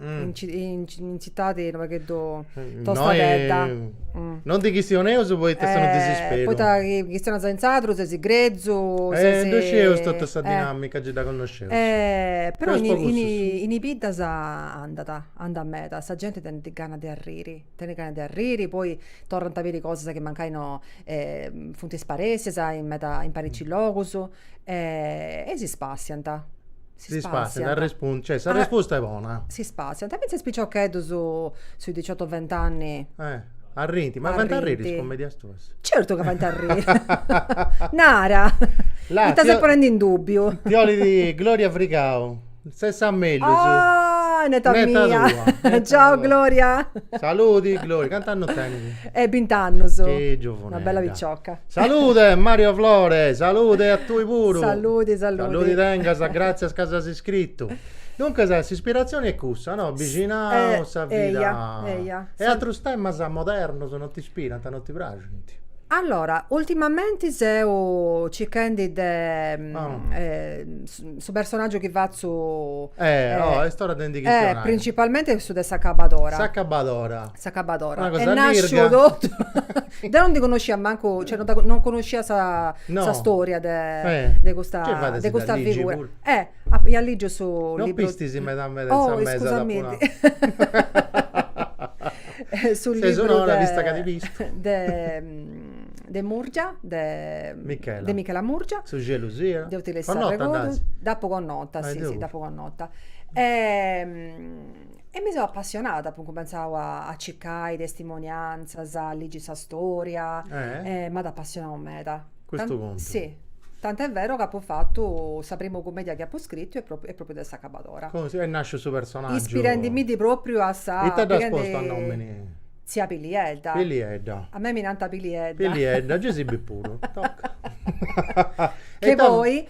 C: in in citadi unu pagheddu tostadedda.
B: Non ndi chistioneus poita est unu disisperu.
C: Poita chi chistionas in sardu ses grezu, ses.
B: Ddu scieus totu sa dinamica, gei dda connosceus.
C: Però in is biddas andat, andat meda, sa genti tenit gana de arriri, tenit gana de arriri, poi torrant a biri cosas chi mancai no funt sparessias in meda in paricis logus e si spassiant
B: Si spassiant, arrespundint, cioè s'arrespusta est bona.
C: Si spassiant, fintzas is piciocheddus sui diciotto-vent'anni.
B: Eh, arrint, ma faint arriri is commedias tuas?
C: Certu ca faint arriri. Nara, ita ses ponendi in dubbiu?
B: Ti 'olit Gloria Frigau, ses sa mellus.
C: Oh, neta mia.
B: Neta tua.
C: Ciao Gloria.
B: Saludi Gloria, cant'annus tenit?
C: Eh, bint'annus.
B: Che giovunedda.
C: Una bella picioca.
B: Salude Mario Flore, salude a tui puru.
C: Saludi, saludi.
B: Saludi tengas, gratzias ca s'as iscritu. Duncas s'ispiratzioni est cussa, no? Bixinau, sa vida.
C: Eia, eia.
B: E atrus temas modernos non t'ispirant, non ti praxint?
C: Allora, ultimamenti seu circhendi de su personaggiu chi fatzu
B: Eh, oh, est ora de ndi chistionai.
C: Principalmente su de s'acabadora.
B: S'acabadora.
C: S'acabadora.
B: Una cosa
C: Est nasciu
B: allirga.
C: totu. Deu non ndi connoscia mancu, cioè non non connoscia sa
B: No.
C: sa storia de
B: Eh.
C: de custa
B: Gei fait a
C: de
B: si dda
C: custa
B: ligi
C: figura.
B: puru.
C: Eh, ia ligiu su
B: Non
C: libru
B: pistis meda meda in sa
C: Oh,
B: mesa
C: iscusamindi.
B: t'apu nau.
C: Su
B: Ses
C: libru
B: un'ora
C: de
B: vista ca ti pistu.
C: de de Murgia, de
B: Michela.
C: de Michela Murgia.
B: Su xelu siat.
C: Deu ti
B: Connota dd'as?
C: Dd'apu connota, sì, sì, dd'apu connota. E mi seu apassionada, apu incumentzau a circai testimoniantzas, a ligi sa storia, e m'at apassionau meda.
B: Custu contu.
C: Si, tant'est vero ca apu fatu sa primu cummedia chi apu scritu est propriu est propriu de s'acabadora.
B: Est nasciu su personaggiu.
C: Ispirendimiddi propriu a sa.
B: Ita dd'as postu a nomini?
C: Tzia Piliedda.
B: Piliedda.
C: A mei mi nant Piliedda.
B: Piliedda, gei si bit puru, toca.
C: Che poi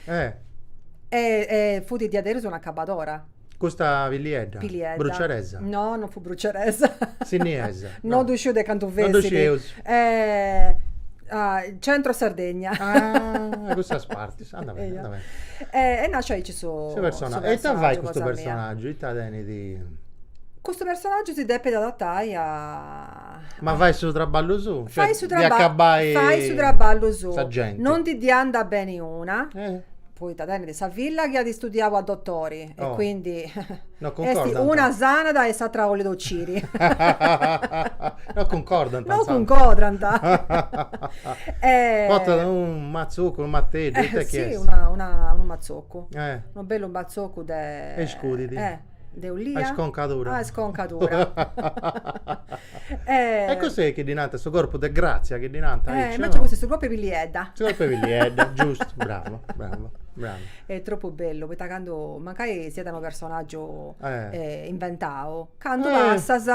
C: fut diaderus un'acabadora.
B: Custa Piliedda?
C: Piliedda.
B: Bruceresa?
C: No, non fut bruceresa.
B: Sinniesa?
C: No ddu sciu de cantu fessit.
B: No ddu scieus.
C: Centro Sardegna.
B: Ah, cussas partis. Anda beni, anda beni.
C: E nasciu aici su
B: Su personaggiu. E ita fait custu personaggiu? Ita tenit?
C: Custu personaggiu si depit adatai a.
B: Ma fait su traballu suu?
C: Fait su traballu. Di acabai. Fait su traballu suu.
B: Sa genti.
C: Non ndi ddi andat beni una. Poita tenit sa filla chi at istudiau a dotori e quindi est una sanat e s'atra 'olit ociri.
B: No cuncordant.
C: No cuncordrant.
B: Portat unu matzucu, unu marteddu, ita chi est?
C: Si, unu matzocu. Unu bellu matzocu de.
B: E iscudit.
C: De olia.
B: A isconcadura.
C: A isconcadura.
B: E cussu est chi ddi nant su corpu de grazia chi ddi nant aici,
C: Invece custu est su corpu 'e Piliedda.
B: Su corpu 'e Piliedda, giustu, brava, brava, brava.
C: Est tropu bellu, poita candu, mancai siat unu personaggiu inventau, candu passas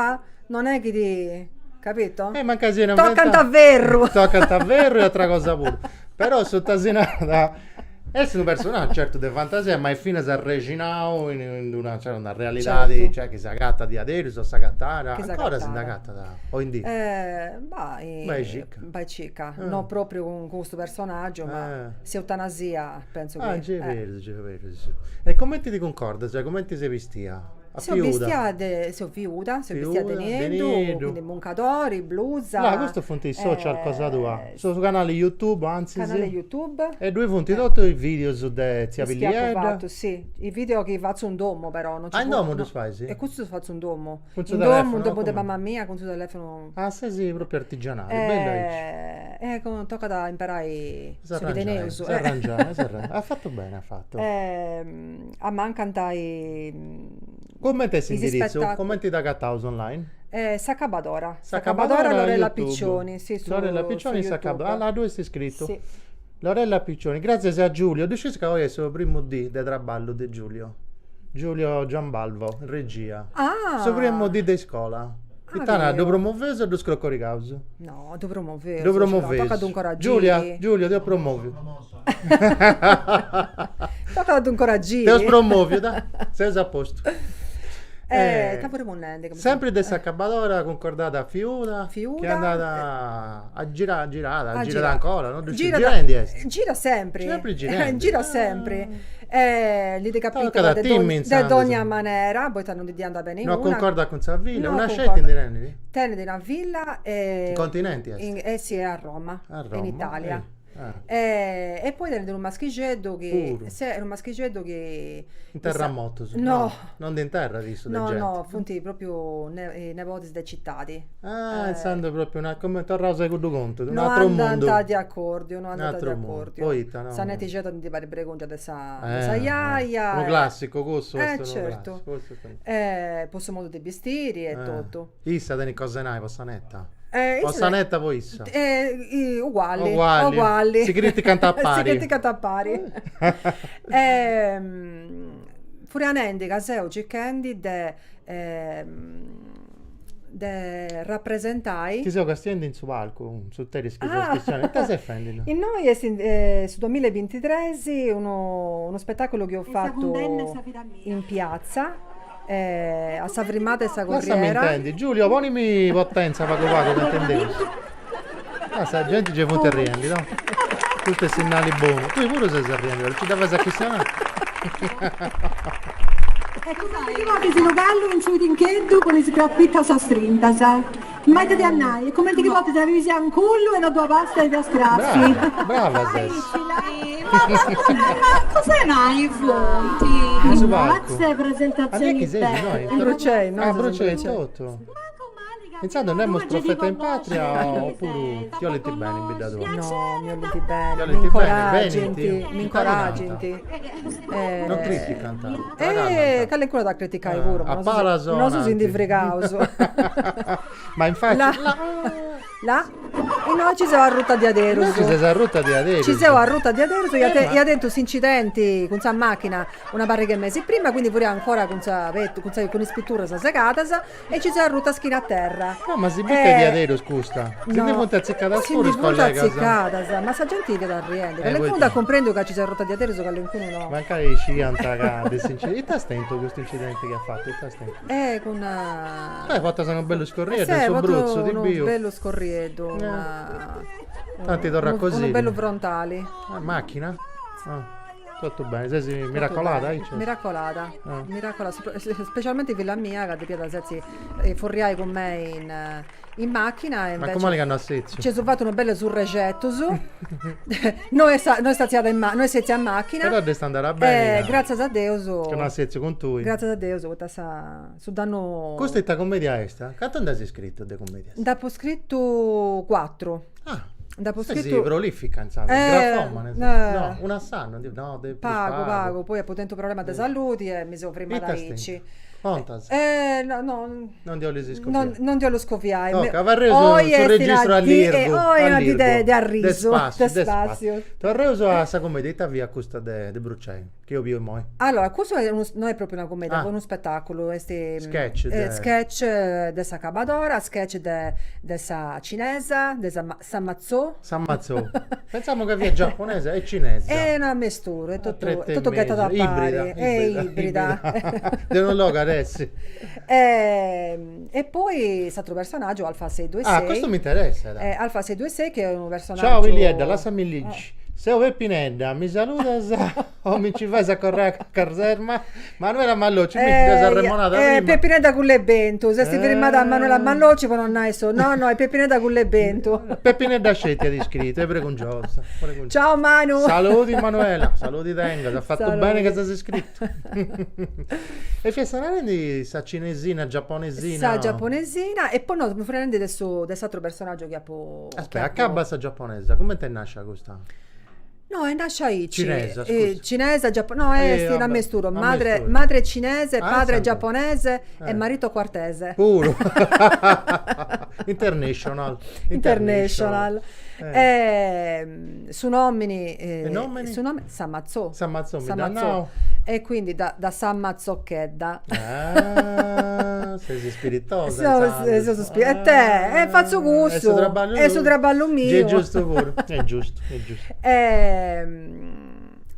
C: non est chi ti, capito?
B: Eh, mancai siat inventau.
C: Tocant a ferru.
B: Tocant a ferru e atra cosa puru. Però su t'asi narat Est unu personaggiu, certu, de fantasia, ma est finas arrexinau in d'una, cioè, una realidadi, cioè, chi s'agatat diaderus o s'agatat, ancora si nd'agatat oindì.
C: Bai,
B: Bai circa.
C: Bai circa, no propriu cun custu personaggiu, ma s'eutanasia pentzu chi.
B: Ah, gei berus, gei berus. E cumenti ti cuncordas, cioè, cumenti ses bistia? A
C: Seu
B: fiuda.
C: bistia de, seu fiuda, seu bistia de
B: Fiuda, de
C: nieddu,
B: nieddu.
C: quindi muncadori, blusa.
B: Là, custus funt is social cosa tua, su canali YouTube, antzis.
C: Canale YouTube.
B: E ddui funt totu is videos de tzia
C: Is chi apu
B: Piliedda.
C: fatu, si. I video chi fatzu in domu però, non ci
B: Ah, in domu ddus fais?
C: E custus ddus fatzu in domu.
B: Cun su
C: In domu,
B: telefono
C: in
B: o
C: domu de
B: cumenti?
C: mama mia, cun su telefonu.
B: Ah, ses propriu artigianali, bellu aici.
C: E tocat a imperai su chi
B: S'arrangiai,
C: teneus.
B: s'arrangiai, s'arrangiai. At fatu beni, at fatu.
C: Ammancant is
B: Comente est s'indiritzu?
C: Is
B: Comente t'agataus online?
C: S'acabadora.
B: S'acabadora
C: Lorella
B: YouTube.
C: Piccioni, sì, su
B: Lorella Piccioni
C: su
B: s'acabadora.
C: YouTube.
B: Ah, là ddoi est iscritu.
C: Sì.
B: Lorella Piccioni, gràtzias a Giulio, ddu scis ca oi est su primu dì de traballu de Giulio, Giulio Giambalvo, in regia.
C: Ah!
B: Su primu dì de iscola. Ita nau, ddu promoveus o ddu scrocorigaus?
C: No, ddu promoveus.
B: Ddu promoveus.
C: Tocat a ddu incoragiri.
B: Giulia, Giulio, ti eus promòviu.
C: Tocat a ddu incoragiri.
B: T'eus promòviu, da, seus a postu.
C: Eh, ita furemu nendi?
B: Sempri de s'acabadora cuncordada fiuda,
C: Fiuda.
B: chi andat a gira, girada, girat ancora, no ddu sciu,
C: Girat,
B: girendi est.
C: Girat sempri.
B: Sempri girendi.
C: Girat sempri. E ndi ddi
B: Tocat
C: capitat
B: a
C: de
B: timmi
C: dogna de
B: intzandus.
C: dogna manera, poita non ndi ddi andat beni
B: No
C: una.
B: cuncordat cun sa filla,
C: No
B: una sceti
C: cuncordat.
B: ndi tenit?
C: Tenit una filla e
B: In continenti est?
C: Eh si, est a Roma,
B: A Roma,
C: in Italia.
B: Ah.
C: E, e poi tenit unu maschixeddu chi...
B: Puru.
C: Si, unu maschixeddu chi...
B: Interrat mortus?
C: No.
B: No ndi interrat issu de
C: No,
B: genti?
C: no, funt propriu ne nebodis de citadi.
B: Ah, intzandus propriu una, come torraus a cuddu contu,
C: No
B: un atru mundu.
C: andant de acordiu, no andant de
B: Un'atru mundu,
C: acordiu.
B: poita no?
C: Sa netixedda ndi parit bregungia de sa de sa jaja.
B: Unu classicu cussu est
C: Eh
B: unu
C: certu.
B: classicu, cussu est unu.
C: Po su modu de bistiri e totu.
B: Issa tenit cosa 'e nai po sa netta?
C: Eh,
B: O sa netta po issa?
C: Eh, uguali,
B: uguali.
C: uguali.
B: Si criticant a pari.
C: Si criticant a pari. Furia nendi ca seu circhendi de de rapresentai.
B: Ti seu castiendi in su palcu, in su interis chi ses chistionendi, ita ses fendi?
C: Innoi est su duamilla e bintitres unu unu spettaculu chi eus fatu in piatza a sa frimada 'e sa
B: Lassami
C: corriera.
B: intendi. Giulio, ponimi potenza pagu pagu ca intendeus. Ah, sa genti gei funt arriendi, no? Custu est sinnali bonu. Tui puru ses arriendi, però nci dda fais a chistionai.
F: E cumenti chi portis unu callu in su tincheddu cun is crapitas strintas. Ma ita ti a nai, e cumenti chi portis una pibisia in cullu e no ddua pasta de scrafi.
B: Brava, brava ses.
F: Ma ma ma cos'è nai funti?
B: In su palcu.
F: Mazza presentazioni
B: A chi ses innoi?
C: In Brucei, no?
B: Ah, Brucei totu. Intzandus nemus profeta in patria opuru ti 'olint beni in bidda tua?
C: No, mi 'olint beni,
B: Ti 'olint
C: mi
B: beni,
C: incoragint,
B: benint,
C: mi incoragint.
B: Non criticant,
C: Eh, calincunu at a criticai puru, ma
B: A palas o
C: nosu si ndi
B: ananti?
C: frigaus.
B: Ma in faci
C: La La Innoi ci seu arruta diaderus.
B: Innoi ci ses arruta diaderus.
C: Ci seu arruta diaderus, ia ia tentu s'incidenti cun sa macchina una pariga 'e mesi prima, quindi furia ancora cun sa cun sa cun is pituras segadas E ci seu arruta schina a terra.
B: No, ma si bit ca est diaderus custa. Si ndi funt azzicadas puru is collegas.
C: Si ndi funt azzicadas, ma sa genti fiat arriendi. Calincunu dd'at cumprendiu ca ci seu arruta diaderus, calincunu no.
B: Mancari sciant ca de s'incidenti. Ita as tentu custu incidenti chi as fatu? Ita as tentu?
C: Eh, cun.
B: Tui portas unu bellu scorrieddu in su brutzu, ti biu.
C: Unu bellu scorrieddu, una.
B: Tanti torra a cosiri.
C: Unu bellu frontali.
B: Macchina? Totu beni, ses miracolada aici?
C: Miracolada, miracolada, specialmenti filla mia ca depiat setzi furriai cun mei in in macchina e invece
B: Mancu mali ca no at setziu.
C: Nci eus fatu unu bellu surrexetus, no est no est atziada in no est setzia in macchina.
B: Però dd'est andada beni.
C: E gratzias a Deus.
B: Ca no at setziu cun tui.
C: Gratzias a Deus poita sa su dannu.
B: Custa ita cummedia est? Cantu nd'as scritu de cummedias?
C: Nd'apu scritu cuatru.
B: Ah,
C: Nd'apu
B: Ses
C: scritu...
B: prolifica, intzandus,
C: Eh,
B: grafomane ses.
C: eh.
B: No, una s'annu, no, de prus
C: Pagu,
B: pagu.
C: pagu, poi apu tentu problemas de saludi e mi seu frimada
B: Ita as
C: aici.
B: tentu? Contas.
C: Eh, no, no.
B: Non ndi 'olis scoviai.
C: Non, non ndi 'ollu scoviai.
B: Toca, abarreus
C: Oi
B: su
C: est una
B: registru
C: dì,
B: allirgu,
C: oi est una dì de,
B: allirgu,
C: de arrisu,
B: de spassiu,
C: de
B: de
C: spassiu.
B: spassiu. Torreus a sa cummedia, ita fiat custa de de Brucei? Chi eo biu immoi.
C: Allora, custu est unu, no est propriu una cummedia,
B: Ah.
C: unu spettaculu, est
B: Sketch de.
C: sketch de s'acabadora, sketch de de sa cinesa, de sa sa matzou.
B: Sa matzou. Pentzamu ca fiat giaponesa e cinesa.
C: Est un'ammesturu, est totu,
B: Tretu e
C: totu ghetadu a
B: mesu,
C: pari,
B: ibrida,
C: est
B: ibrida,
C: ibrida.
B: ibrida. De unu logu at essi.
C: E poi s'atru personaggiu, Alfa 626.
B: Ah, custu m'interessat.
C: Alfa 626 chi est unu personaggiu.
B: Ciao Iliedda, lassami ligi. Seu Pepinedda, mi saludas o mi nci fais a correa a caserma? Manuela Mallocci, mi dd'as arremonada prima.
C: Pepinedda Cullebentu, s'est firmada Manuela Mallocci po non nai su, no no, est Pepinedda Cullebentu.
B: Pepinedda sceti at scritu, est bregungiosa.
C: Ciao Manu.
B: Saludi Manuela, saludi tengas, as fatu beni ca s'as scritu. E fiast narendi sa cinesina, giaponesina.
C: Sa giaponesina e poi no, mi fui narendi de su de s'atru personaggiu chi apu
B: Aspetta, acabba sa giaponesa, cumenti est nascia custa?
C: No, est nascia aici.
B: Cinesa, scusa.
C: Cinesa, giapo-, no, est un ammesturu, madre madre cinese, padre giapponese e marito quartese.
B: Puru. International.
C: International. E su nomini.
B: E nomini?
C: Su nomini Sa Matzò.
B: Sa Matzò mi dd'at nau.
C: E quindi da da sa matzocchedda.
B: Ah, ses ispiritosa intzandus.
C: Seu E te, e fatzu cussu.
B: Est su traballu
C: Est su traballu miu.
B: Est giustu puru, est giustu, est giustu.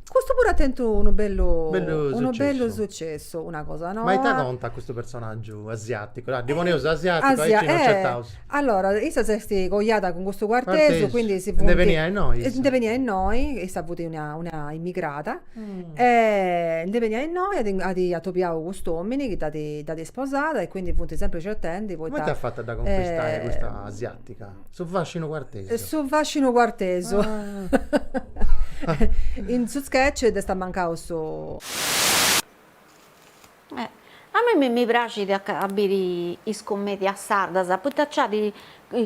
C: Custu puru at tentu unu bellu
B: Bellu
C: unu bellu
B: successu.
C: successu, una cosa
B: Ma ita
C: noa.
B: contat custu personaggiu asiaticu? Dai, ddi poneus asiaticu, aici no certaus.
C: Allora, issa s'est coiada cun custu quartesu, quindi si
B: funt. Nde beniat innoi
C: issa? Nde beniat innoi, issa fut una una immigrada e nde beniat innoi, at at atobiau cust'omini chi dd'at dd'at isposada e quindi funt sempri certendi poita.
B: Cumenti at fatu a dda conquistai custa asiatica? Su fascinu quartesu.
C: Su fascinu quartesu. In su sketch dd'est ammancau su.
D: Eh, a mei mi praxit a biri is commedias sardas, poita nc'at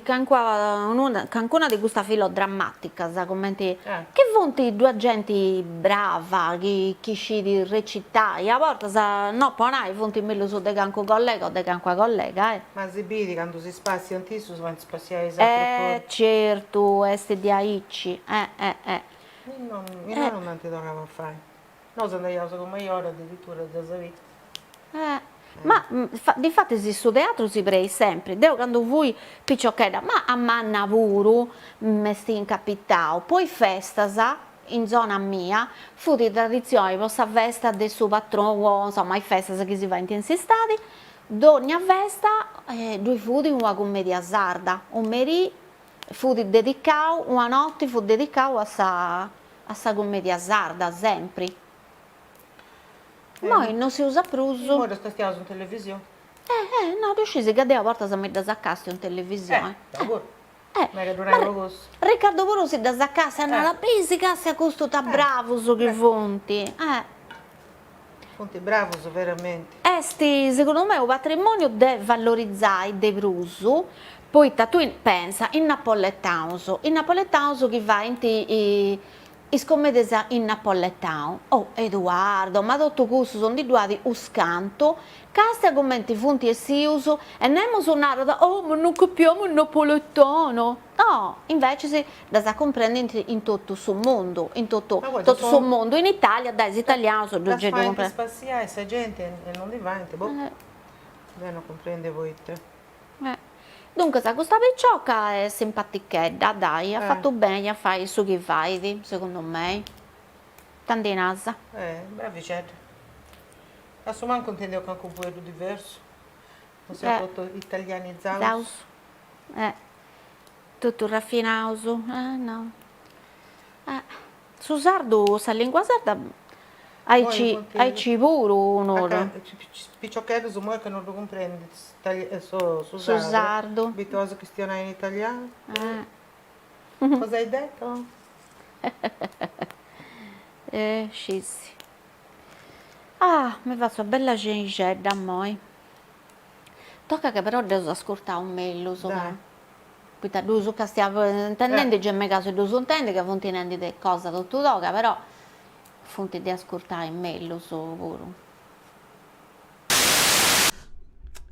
D: calincuna calincuna de custas filodrammaticas, cumenti, chi funt ddoi at genti brava, chi chi scit recitai, a bortas, no po nai, funt mellus de calincunu collega o de calincuna collega, eh.
E: Ma si biri candu si spassiant issus faint spassiai is atrus puru.
D: Eh certu, est diaici, eh eh eh.
E: Innoi non dd'ant torrau a fai. Nosu andaiaus cun Maiora addirittura già sa bidda.
D: Eh, ma difatis su teatru si preit sempri, deu candu fui piciochedda, ma a manna puru m'est incapitau, po is festas in zona mia fut traditzioni po sa festa de su patronu o insoma is festas chi si faint in s'istadi, dònnia festa ddui fut una cummedia sarda, u' merì fut dedicau, una noti fut dedicau a sa a sa cummedia sarda, sempri. Immoi non si usat prus.
E: Immoi ddas castiaus in televisioni.
D: Eh, eh, no, ddu scis ca deu a bortas mi ddas càstiu in televisioni.
E: Eh, deu puru.
D: Eh,
E: Mega ddu nai po cussu.
D: Riccardo puru si ddas càstiat e narat, bisi càstia custus ita bravus chi funt. Eh.
E: Funt bravus veramenti.
D: Est, segundu mei, unu patrimoniu de valorizai de prus, poita tui pensa, is napoletanus, is napoletanus chi faint is commedias in napoletanu, oh Eduardo, ma totu cussus ndi ddu at us cantu, castia cumenti funt essius e nemus narat, oh ma non capiamo il napoletano, No, invecis ddas cumprendint in totu su mundu, in totu totu su mundu, in Italia dai is italianus ddu
E: gei ddu cumprendint. Ddas faint spassiai sa genti e non ndi faint, boh, deu non cumprendu poita.
D: Duncas custa picioca est simpatichedda, dai, at fatu beni a fai su chi fait, segundu mei. Ita ndi nas?
E: Eh, bravixedda. A su mancu intendeus calincunu fueddu diversu, non seus totu italianizaus.
D: Eh. Totu rafinaus, eh no. Eh. Su sardu, sa lingua sarda, aici, aici puru unu.
E: Piciocheddus imoi ca non ddu cumprendint su su sardu, abituaus a chistionai in italianu.
D: Eh.
E: Cosa hai detto?
D: Eh, scissi. Ah, mi fatzu una bella cenixedda immoi. Tocat ca però dd'eus ascurtau mellus ca poita ddus castiau intendendi gei megaus a ddus intendi ca funt nendi de cosa totu toga però funt de ascurtai mellus puru.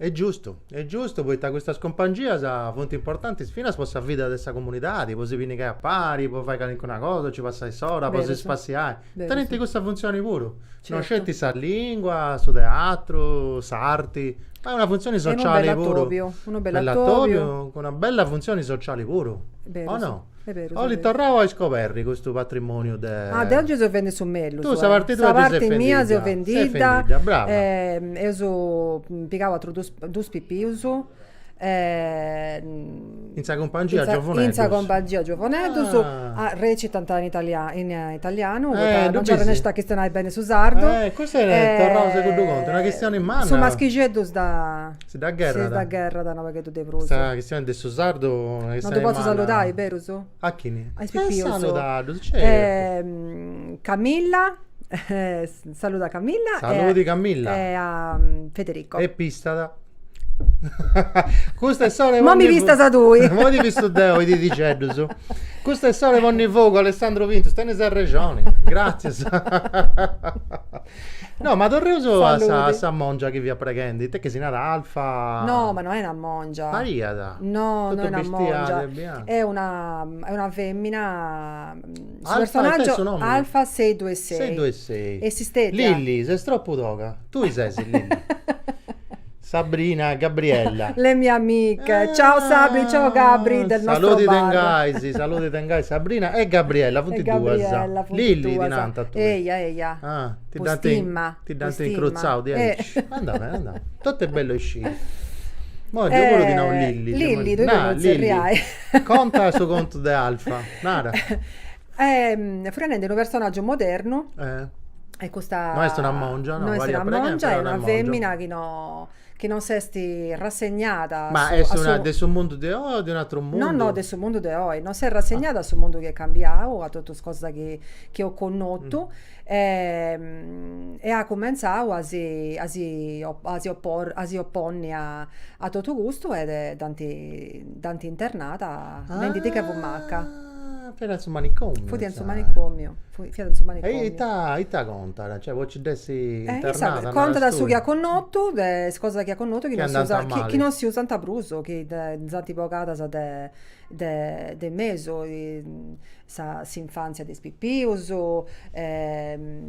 B: Est giustu, est giustu poita custas cumpangias funt importantis finas po sa vida de sa comunidadi, po si pinnigai a pari, po fai calincuna cosa, ci passai s'ora, po si spassiai. Tenint custa funtzioni puru. No sceti sa lingua, su teatru, s'arti, ma una funtzioni sociali puru.
C: Unu bellu atobiu.
B: Cun una bella funtzioni sociali puru. O no? 'Olit torrau a iscoberri custu patrimoniu de.
C: Ah, deu gei seu fendi su mellus.
B: Tu sa parti tua
C: Sa parti mia seu fendidda. Brava. Eus pigau atrus dus dus pipius
B: In sa cumpangia giovuneddus.
C: In sa cumpangia giovuneddus, recitant in in italianu, poita non nci arrennescint a chistionai beni su sardu.
B: Eh, custa est, torraus a cuddu contu, una chistioni manna.
C: Su maschixeddu si dda
B: Si dda gherrat.
C: Si dda gherrat unu pagheddu de prus.
B: Sa chistioni de su sardu, una chistioni
C: Non ddu potzu saludai, berus?
B: A chini?
C: A is pipius.
B: Eh, saludaddus, certu.
C: Camilla, saluda Camilla.
B: Saludi Camilla.
C: E a Federico.
B: E pistat. Custa est s'ora 'e
C: Mo mi pistas tui.
B: Mo ti pistu deu, is didixeddus. Custa est s'ora 'e ponni fogu, Alessandro Pintus, tenis arrexoni. Gratzias. No, ma torreus a sa a sa mongia chi fiat preghendi, ita chi si narat Alfa.
C: No, ma no est una mongia.
B: Pariat.
C: No, no est una mongia. Est una est una femina Su personaggiu Alfa 626.
B: 626.
C: Est stetia.
B: Lilli, ses tropu toga. Tui ses Lilli. Sabrina, Gabriella.
C: Le mie amiche. Ciao Sabri, ciao Gabri del nostro
B: Saludi
C: bar.
B: tengais, saludi tengais Sabrina e Gabriella, funt duas. Lilli ti nant a tui.
C: Eia, eia.
B: Ah, ti
C: Po
B: dd'ant
C: stima,
B: ti
C: po
B: dd'ant
C: stima.
B: incrutzau diaici. Andat beni, andat beni. Totu est bellu a isciri. Moi deu puru ti nau Lilli.
C: Lilli, tui puru tzerriai.
B: Conta su contu de Alfa, nara.
C: Fia narendi unu personaggiu modernu. E custa.
B: No est una mongia, no.
C: No est una mongia, est una femina chi no chi non s'est rassegnada
B: a Ma est una de su mundu de oi o de un'atru mundu?
C: No, no, de su mundu de oi. Non s'est rassegnada a su mundu chi est cambiau, a totus is cosas chi chi eus connotu e at cumentzau a si a si a si oporri a si oponni a a totu custu e dd'ant dd'ant internada nendi ca fut maca.
B: Ah, fiat in su manicomiu.
C: Fut in su manicomiu, fiat in su manicomiu.
B: E ita ita contat? Cioè po nci dd'essi internada?
C: Contat su chi at connotu, de is cosas chi at connotu chi non si usant chi non si usant prus, chi nd'ant bogadas de de de mesu sa s'infanzia de is pipius,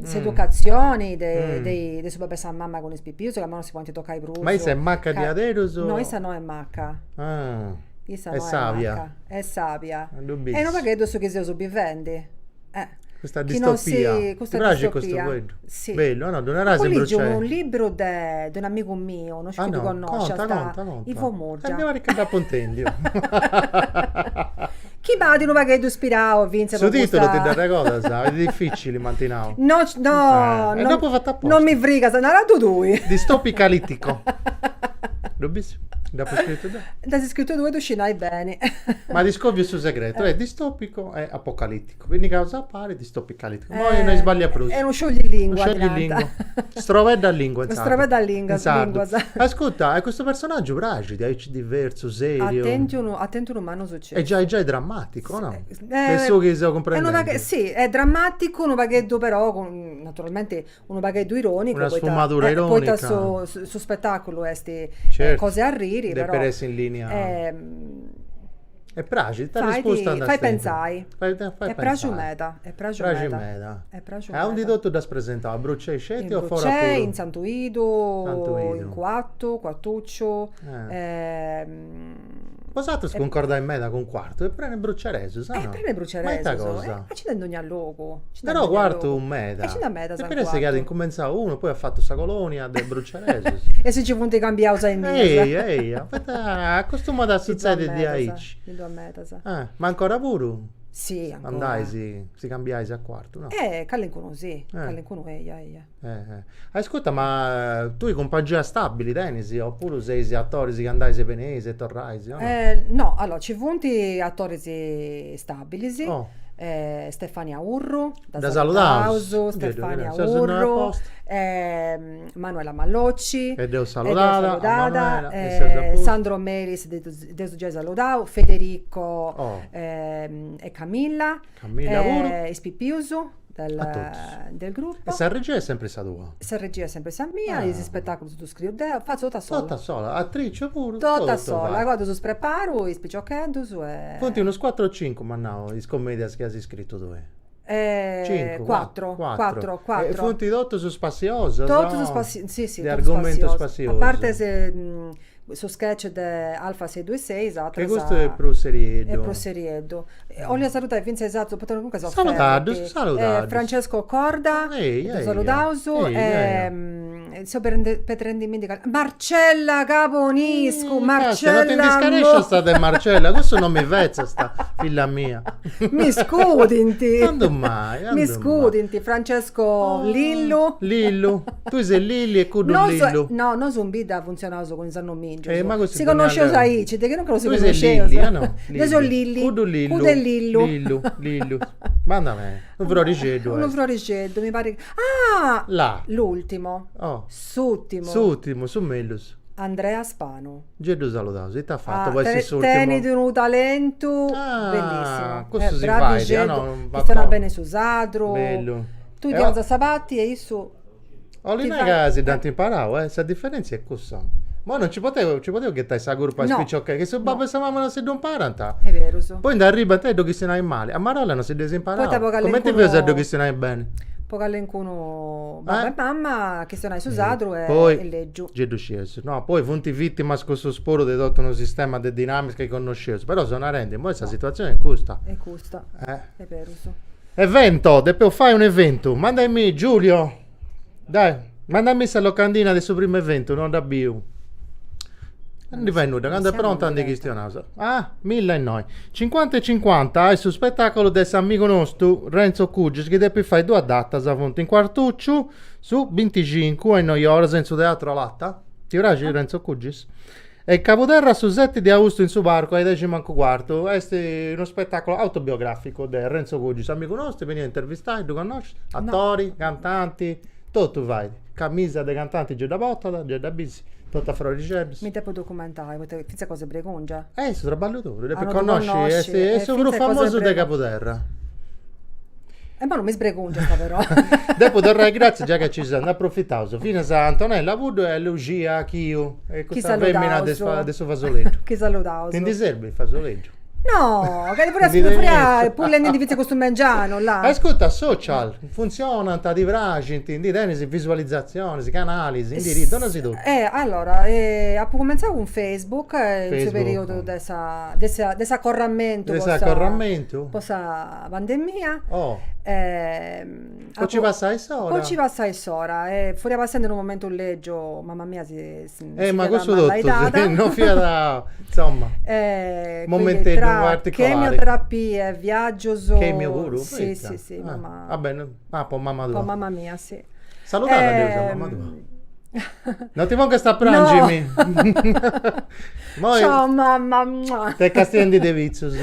C: s'educatzioni de de de su babbu e sa mama cun is pipius ca imoi non si podint tocai prus.
B: Ma issa est macca diaderus?
C: No, issa no est macca.
B: Ah,
C: Issa
B: est
C: no est
B: sabia.
C: macca, est sabia.
B: Ddu bis.
C: Est unu pagheddu su chi seus bivendi. Eh.
B: Custa
C: Chi non si
B: distopia.
C: custa
B: Ti praxit custu
C: distopia.
B: fueddu?
C: Si.
B: Bellu, no, ddu naras
C: Apu
B: in
C: ligiu
B: brucei.
C: unu libru de de un'amigu miu, no sciu
B: Ah
C: chi ddu
B: no,
C: connosciast,
B: conta, conta, conta.
C: Ivo Murgia.
B: E mi parit ca dd'apu intendiu.
C: Chi m'at unu pagheddu ispirau fintzas
B: Su
C: po custa
B: titulu ti dd'arregodas? Est dificili m'ant nau.
C: No no
B: E dd'apu fatu aposta.
C: non mi frigas, naraddu tui.
B: Distopicalitico. Ddu bis? Dd'apu scritu deu.
C: Dd'as scritu tui e ddu scis nai beni.
B: Ma ti scoviu su segretu, est distopico e apocalitico. Pinnigaus a pari, distopicalitico. Moi no isballiat prus.
C: Est unu scioglilingua.
B: Unu scioglilingua. Strobedda lingua in sardu.
C: Strobedda lingua.
B: In sardu. Ascurta, e custu personaggiu praxit, aici diversu, seriu.
C: At tentu unu, at tentu unu mannu successu.
B: Est giai giai drammaticu, o no? De su chi seu cumprendendi.
C: Sì, est drammaticu, unu pagheddu però, cun, naturalmenti unu pagheddu ironicu.
B: Una sfumadura ironica.
C: Poita su su spettaculu est cosa 'e arriri, però.
B: Depit essi in linea. E praxit, ita risposta nd'as
C: Fait
B: tentu?
C: pentzai.
B: Fait
C: Est praxiu meda, est praxiu
B: Praxit
C: meda.
B: meda.
C: Est praxiu
B: E aundi
C: meda.
B: totu dd'as presentau? A Brucei sceti
C: In
B: o fora
C: Brucei,
B: puru?
C: in Santu 'Idu,
B: Santu
C: in
B: 'Idu.
C: Cuartu, Cuartucciu.
B: Bosatrus cuncordais meda cun Cuartu, est prenu 'e bruceresus, o
C: Est
B: no?
C: prenu 'e
B: Ma ita
C: bruceresus.
B: cosa?
C: Ma nci nd'est in dogna logu. Nci nd'est
B: Però
C: in dogna
B: Cuartu
C: logu.
B: meda.
C: E nci nd'at medas in
B: Depit essi chi at
C: Cuartu.
B: incumentzau unu, poi at fatu sa colonia de bruceresus.
C: E si nci funt cambiaus a innias.
B: Eia, eia, poita acostumat a sutzedi diaici.
C: Ndi ddu at medas.
B: Ah, ma ancora puru?
C: Si, ancora.
B: Andais, si cambiais a Cuartu, no?
C: Eh, calincunu si, calincunu eia, eia.
B: Eh, eh. Ascurta, ma tui cumpangia stabili tenis opuru seis atoris chi andais e beneis e torrais, o no?
C: No, allora, nci funt atoris stabilis,
B: Oh.
C: Stefania Urru,
B: Dda saludaus.
C: Stefania Urru, Manuela Mallocci,
B: E dd'eus saludada, a Manuela, e seus a postu.
C: Sandro Melis, dd'eus giai saludau, Federico e Camilla,
B: Camilla puru.
C: is pipius del
B: A totus.
C: del gruppo.
B: E sa regia est sempri sa tua?
C: Sa regia est sempri sa mia, is spetaculus ddus scriu deu, fatzu totu a sola.
B: Totu a sola, atrici puru,
C: Totu a sola, agoa ddus preparu, is piciocheddus e.
B: Funt unus cuatru o cincu, m'at nau, is comedias chi as scritu tui. Cincu,
C: Cuatru, cuatru, cuatru.
B: E funt totus spassiosas?
C: Totus spassi, si si,
B: De
C: totus
B: argumentu
C: spassiosas.
B: spassiosu.
C: A parte su sketch de Alfa 626, is
B: Che
C: ateras.
B: custu est prus serieddu.
C: Est prus serieddu. 'Ollia saludai fintzas is aterus, poita comunque seu
B: Saludaddus,
C: ferti.
B: saludaddus.
C: Francesco Corda, ddu saludaus, e seu pedrendimindi cali, Marcella Caponiscu, Marcella
B: No ti ndi scarescias de Marcella, cussu non mi fetzast, filla mia.
C: Mi scudint.
B: Candu mai,
C: Mi scudint, Francesco Lillu.
B: Lillu, tui ses Lilli e cuddu Lillu.
C: No, nosu in bidda funtzionaus cun is annomingius.
B: Eh, ma cussu
C: Si connosceus aici, de chi non si
B: Tui ses
C: connosceus.
B: Lilli, ah no?
C: Deu seu Lilli.
B: Cuddu Lillu.
C: Cuddu est Lillu.
B: Lillu, Lillu. Manda bene, unu frorixeddu
C: Unu
B: est.
C: frorixeddu, mi parit. Ah!
B: Là.
C: L'ultimo.
B: Oh.
C: S'urtimu.
B: S'urtimu, su mellus.
C: Andrea Spanu.
B: Gei ddu saludaus, ita at fatu po essi s'urtimu?
C: Tenit unu talentu bellissimu.
B: Ah, cussu si fait, ah no.
C: Chistionat beni su sadru.
B: Bellu.
C: Tui ddi 'onas sa parti e issu
B: 'Olit nai ca si dd'ant imparau, eh, sa diferentzia est cussa. Moi non nci podeus, nci podeus ghetai sa curpa a is piciocheddos, chi su babbu e sa mama non si ddu imparant.
C: Est berus.
B: Poi nd'arribant e ddu chistionai mali, a marolla non si dd'eus imparau.
C: Poita po calincunu.
B: Cumenti feus a ddu chistionai beni?
C: Po calincunu babbu e mama chistionai su sadru est lègiu.
B: Gei ddu scieus. No, poi funt vitimas cussus puru de totu unu sistema de dinamicas chi connosceus, però seu narendi, immoi sa situazioni est custa.
C: Est custa, est berus.
B: Evento, depeus fai un'eventu, mandaimì Giulio, dai, mandaimì sa locandina de su primu eventu, non dda biu. Non ndi fait nudda, candu est pronta ndi chistionaus. Ah, milla innoi. Cincuanta e cincuanta est su spetaculu de s'amigu nostu Renzo Cugis chi depit fai duas datas, funt in Quartucciu su binticincu a is noi oras in su Teatru Alata, ti praxit Renzo Cugis? E Cabuderra su seti de austu in su parcu a is dexi mancu cuartu. Est unu spetaculu autobiograficu de Renzo Cugis, amigu nostu, beniat a intervistai, ddu connoscis? Atori, cantanti, totu fait. Camisa de cantanti gei dda portat, gei dda bisi, totu a frorixeddus.
C: Mi depu documentai, poita fintzas cosa 'e bregungia.
B: Est su traballu tuu, ddu depis connosci, est su prus famosu de Cabuderra.
C: E ma non mi sbregungiast però.
B: Depu torrai gratzias giai ca ci seu, nd'aprofitaus finas a Antonella Puddu e a Lucia Chiu, e custa femina de su fasoleddu.
C: Chi saludaus.
B: Ti ndi serbit fasoleddu?
C: No, ca furia pullendi fintzas custu mengianu, là.
B: Ascurta, social, funtzionant, ti praxint, ndi tenis visualizatzionis, canalis, indirizzus, donasi totu.
C: Eh, allora, apu cumentzau cun Facebook, in su periodu de sa de s'acorramentu
B: De s'acorramentu?
C: po sa pandemia.
B: Oh. Po ci passai s'ora.
C: Po ci passai s'ora. E furia passendi unu momentu lègiu, mama mia si
B: si Eh, ma cussu totu, non fiat, insomma, momenteddu particolari.
C: Chemioterapie, viaggius.
B: Chemio puru?
C: Si, si, si, mama.
B: Ah beh, ah po mama tua.
C: Po mama mia, si.
B: Saludada dd'eus a mama tua. Non ti pongast a prangi, mi.
C: Ciao mamma.
B: T'est castiendi de pitzus.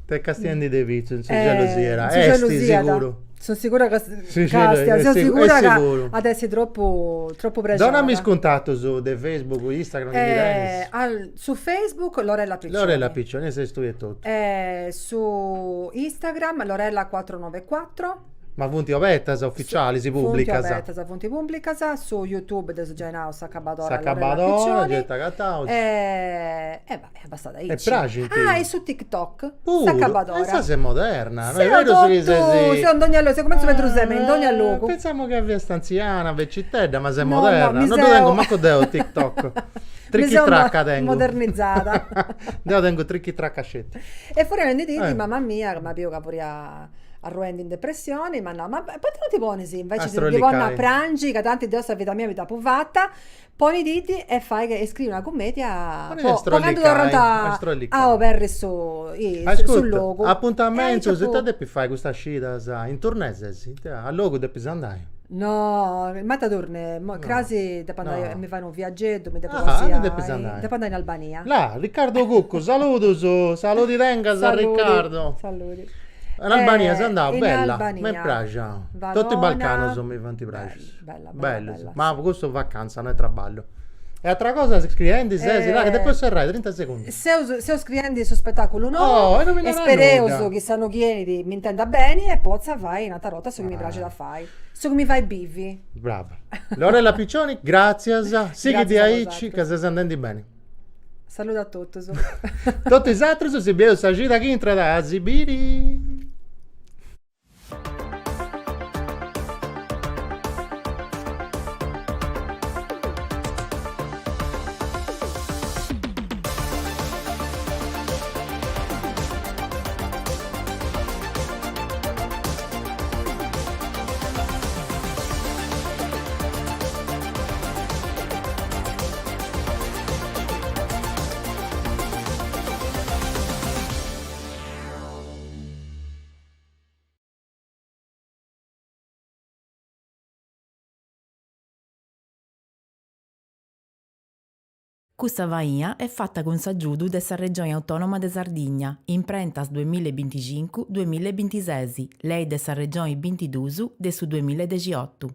B: T'est castiendi de pitzus, in su cielu siat. Est siguru.
C: Seu sigura ca castia, seu sigura ca at essi tropu tropu prexada.
B: Donami is cuntatus de Facebook, Instagram, chi ndi tenis.
C: Su Facebook Lorella Piccioni.
B: Lorella Piccioni, ses tui etotu.
C: Su Instagram Lorella 494.
B: Ma funt obertas, uficialis, pubblicas?
C: Funt obertas, funt pubblicas, su YouTube dd'eus giai nau s'acabadora
B: S'acabadora, gei t'agataus.
C: E va, e bastat aici.
B: E praxint.
C: Ah, e su TikTok, s'acabadora.
B: E sa ses moderna, no est berus chi ses.
C: Seu in dogna logu, seu cumenti su Pedru Semene, in dogna logu.
B: Pentzamu ca fiast antziana, becitedda, ma ses moderna, no ddu tengu mancu deu TikTok. Trichi tracca tengu.
C: Modernizada.
B: Deu tengu trichi tracca sceti.
C: E furia nendi ddi, mama mia, ca m'at biu ca furia arruendi in depressioni, m'at nau, ma poita non ti ponis invecias de ti ponni a prangi, ca tanti deu sa vida mia mi dd'apu fata, ponididdi e fai e scriri una cummedia po po candu torrant a oberri su su logu.
B: Apuntamentus, ita depis fai custas cidas, in tournée ses? A logu depis andai?
C: No, ma ita tournée, crasi depu andai a mi fai unu viageddu, mi depu pasiai, depu andai in Albania.
B: Là, Riccardo Cuccu, saludus, saludi tengas Riccardo.
C: Saludi.
B: In Albania ses andau, bella, m'est praxia. Totu is Balcanus mi funt praxius.
C: Bella, bella, bella.
B: Ma custu vacantza, no est traballu. E atra cosa scriendi ses, là, che depeus serrai, trinta segundus.
C: Seu seu scriendi su spetaculu nou
B: Oh, e non mi
C: e
B: naras
C: spereus
B: nudda.
C: chi s'annu chi 'enit m'intenda beni e potza fai un'atra 'orta su chi mi praxit a fai, su chi mi fait bivi.
B: Brava. Lorella Piccioni, gratzias, sighi diaici ca ses andendi beni.
C: Saludu a totus.
B: Totu is atrus si bieus sa cida chi intrat, a si biri.
A: Custa faina est fata cun s'agiudu de sa Regioni Autònoma de Sardigna, imprentas duemilla e binticincu duemilla e bintises, lei de sa Regioni bintiduus de su duemilla e dexiotu.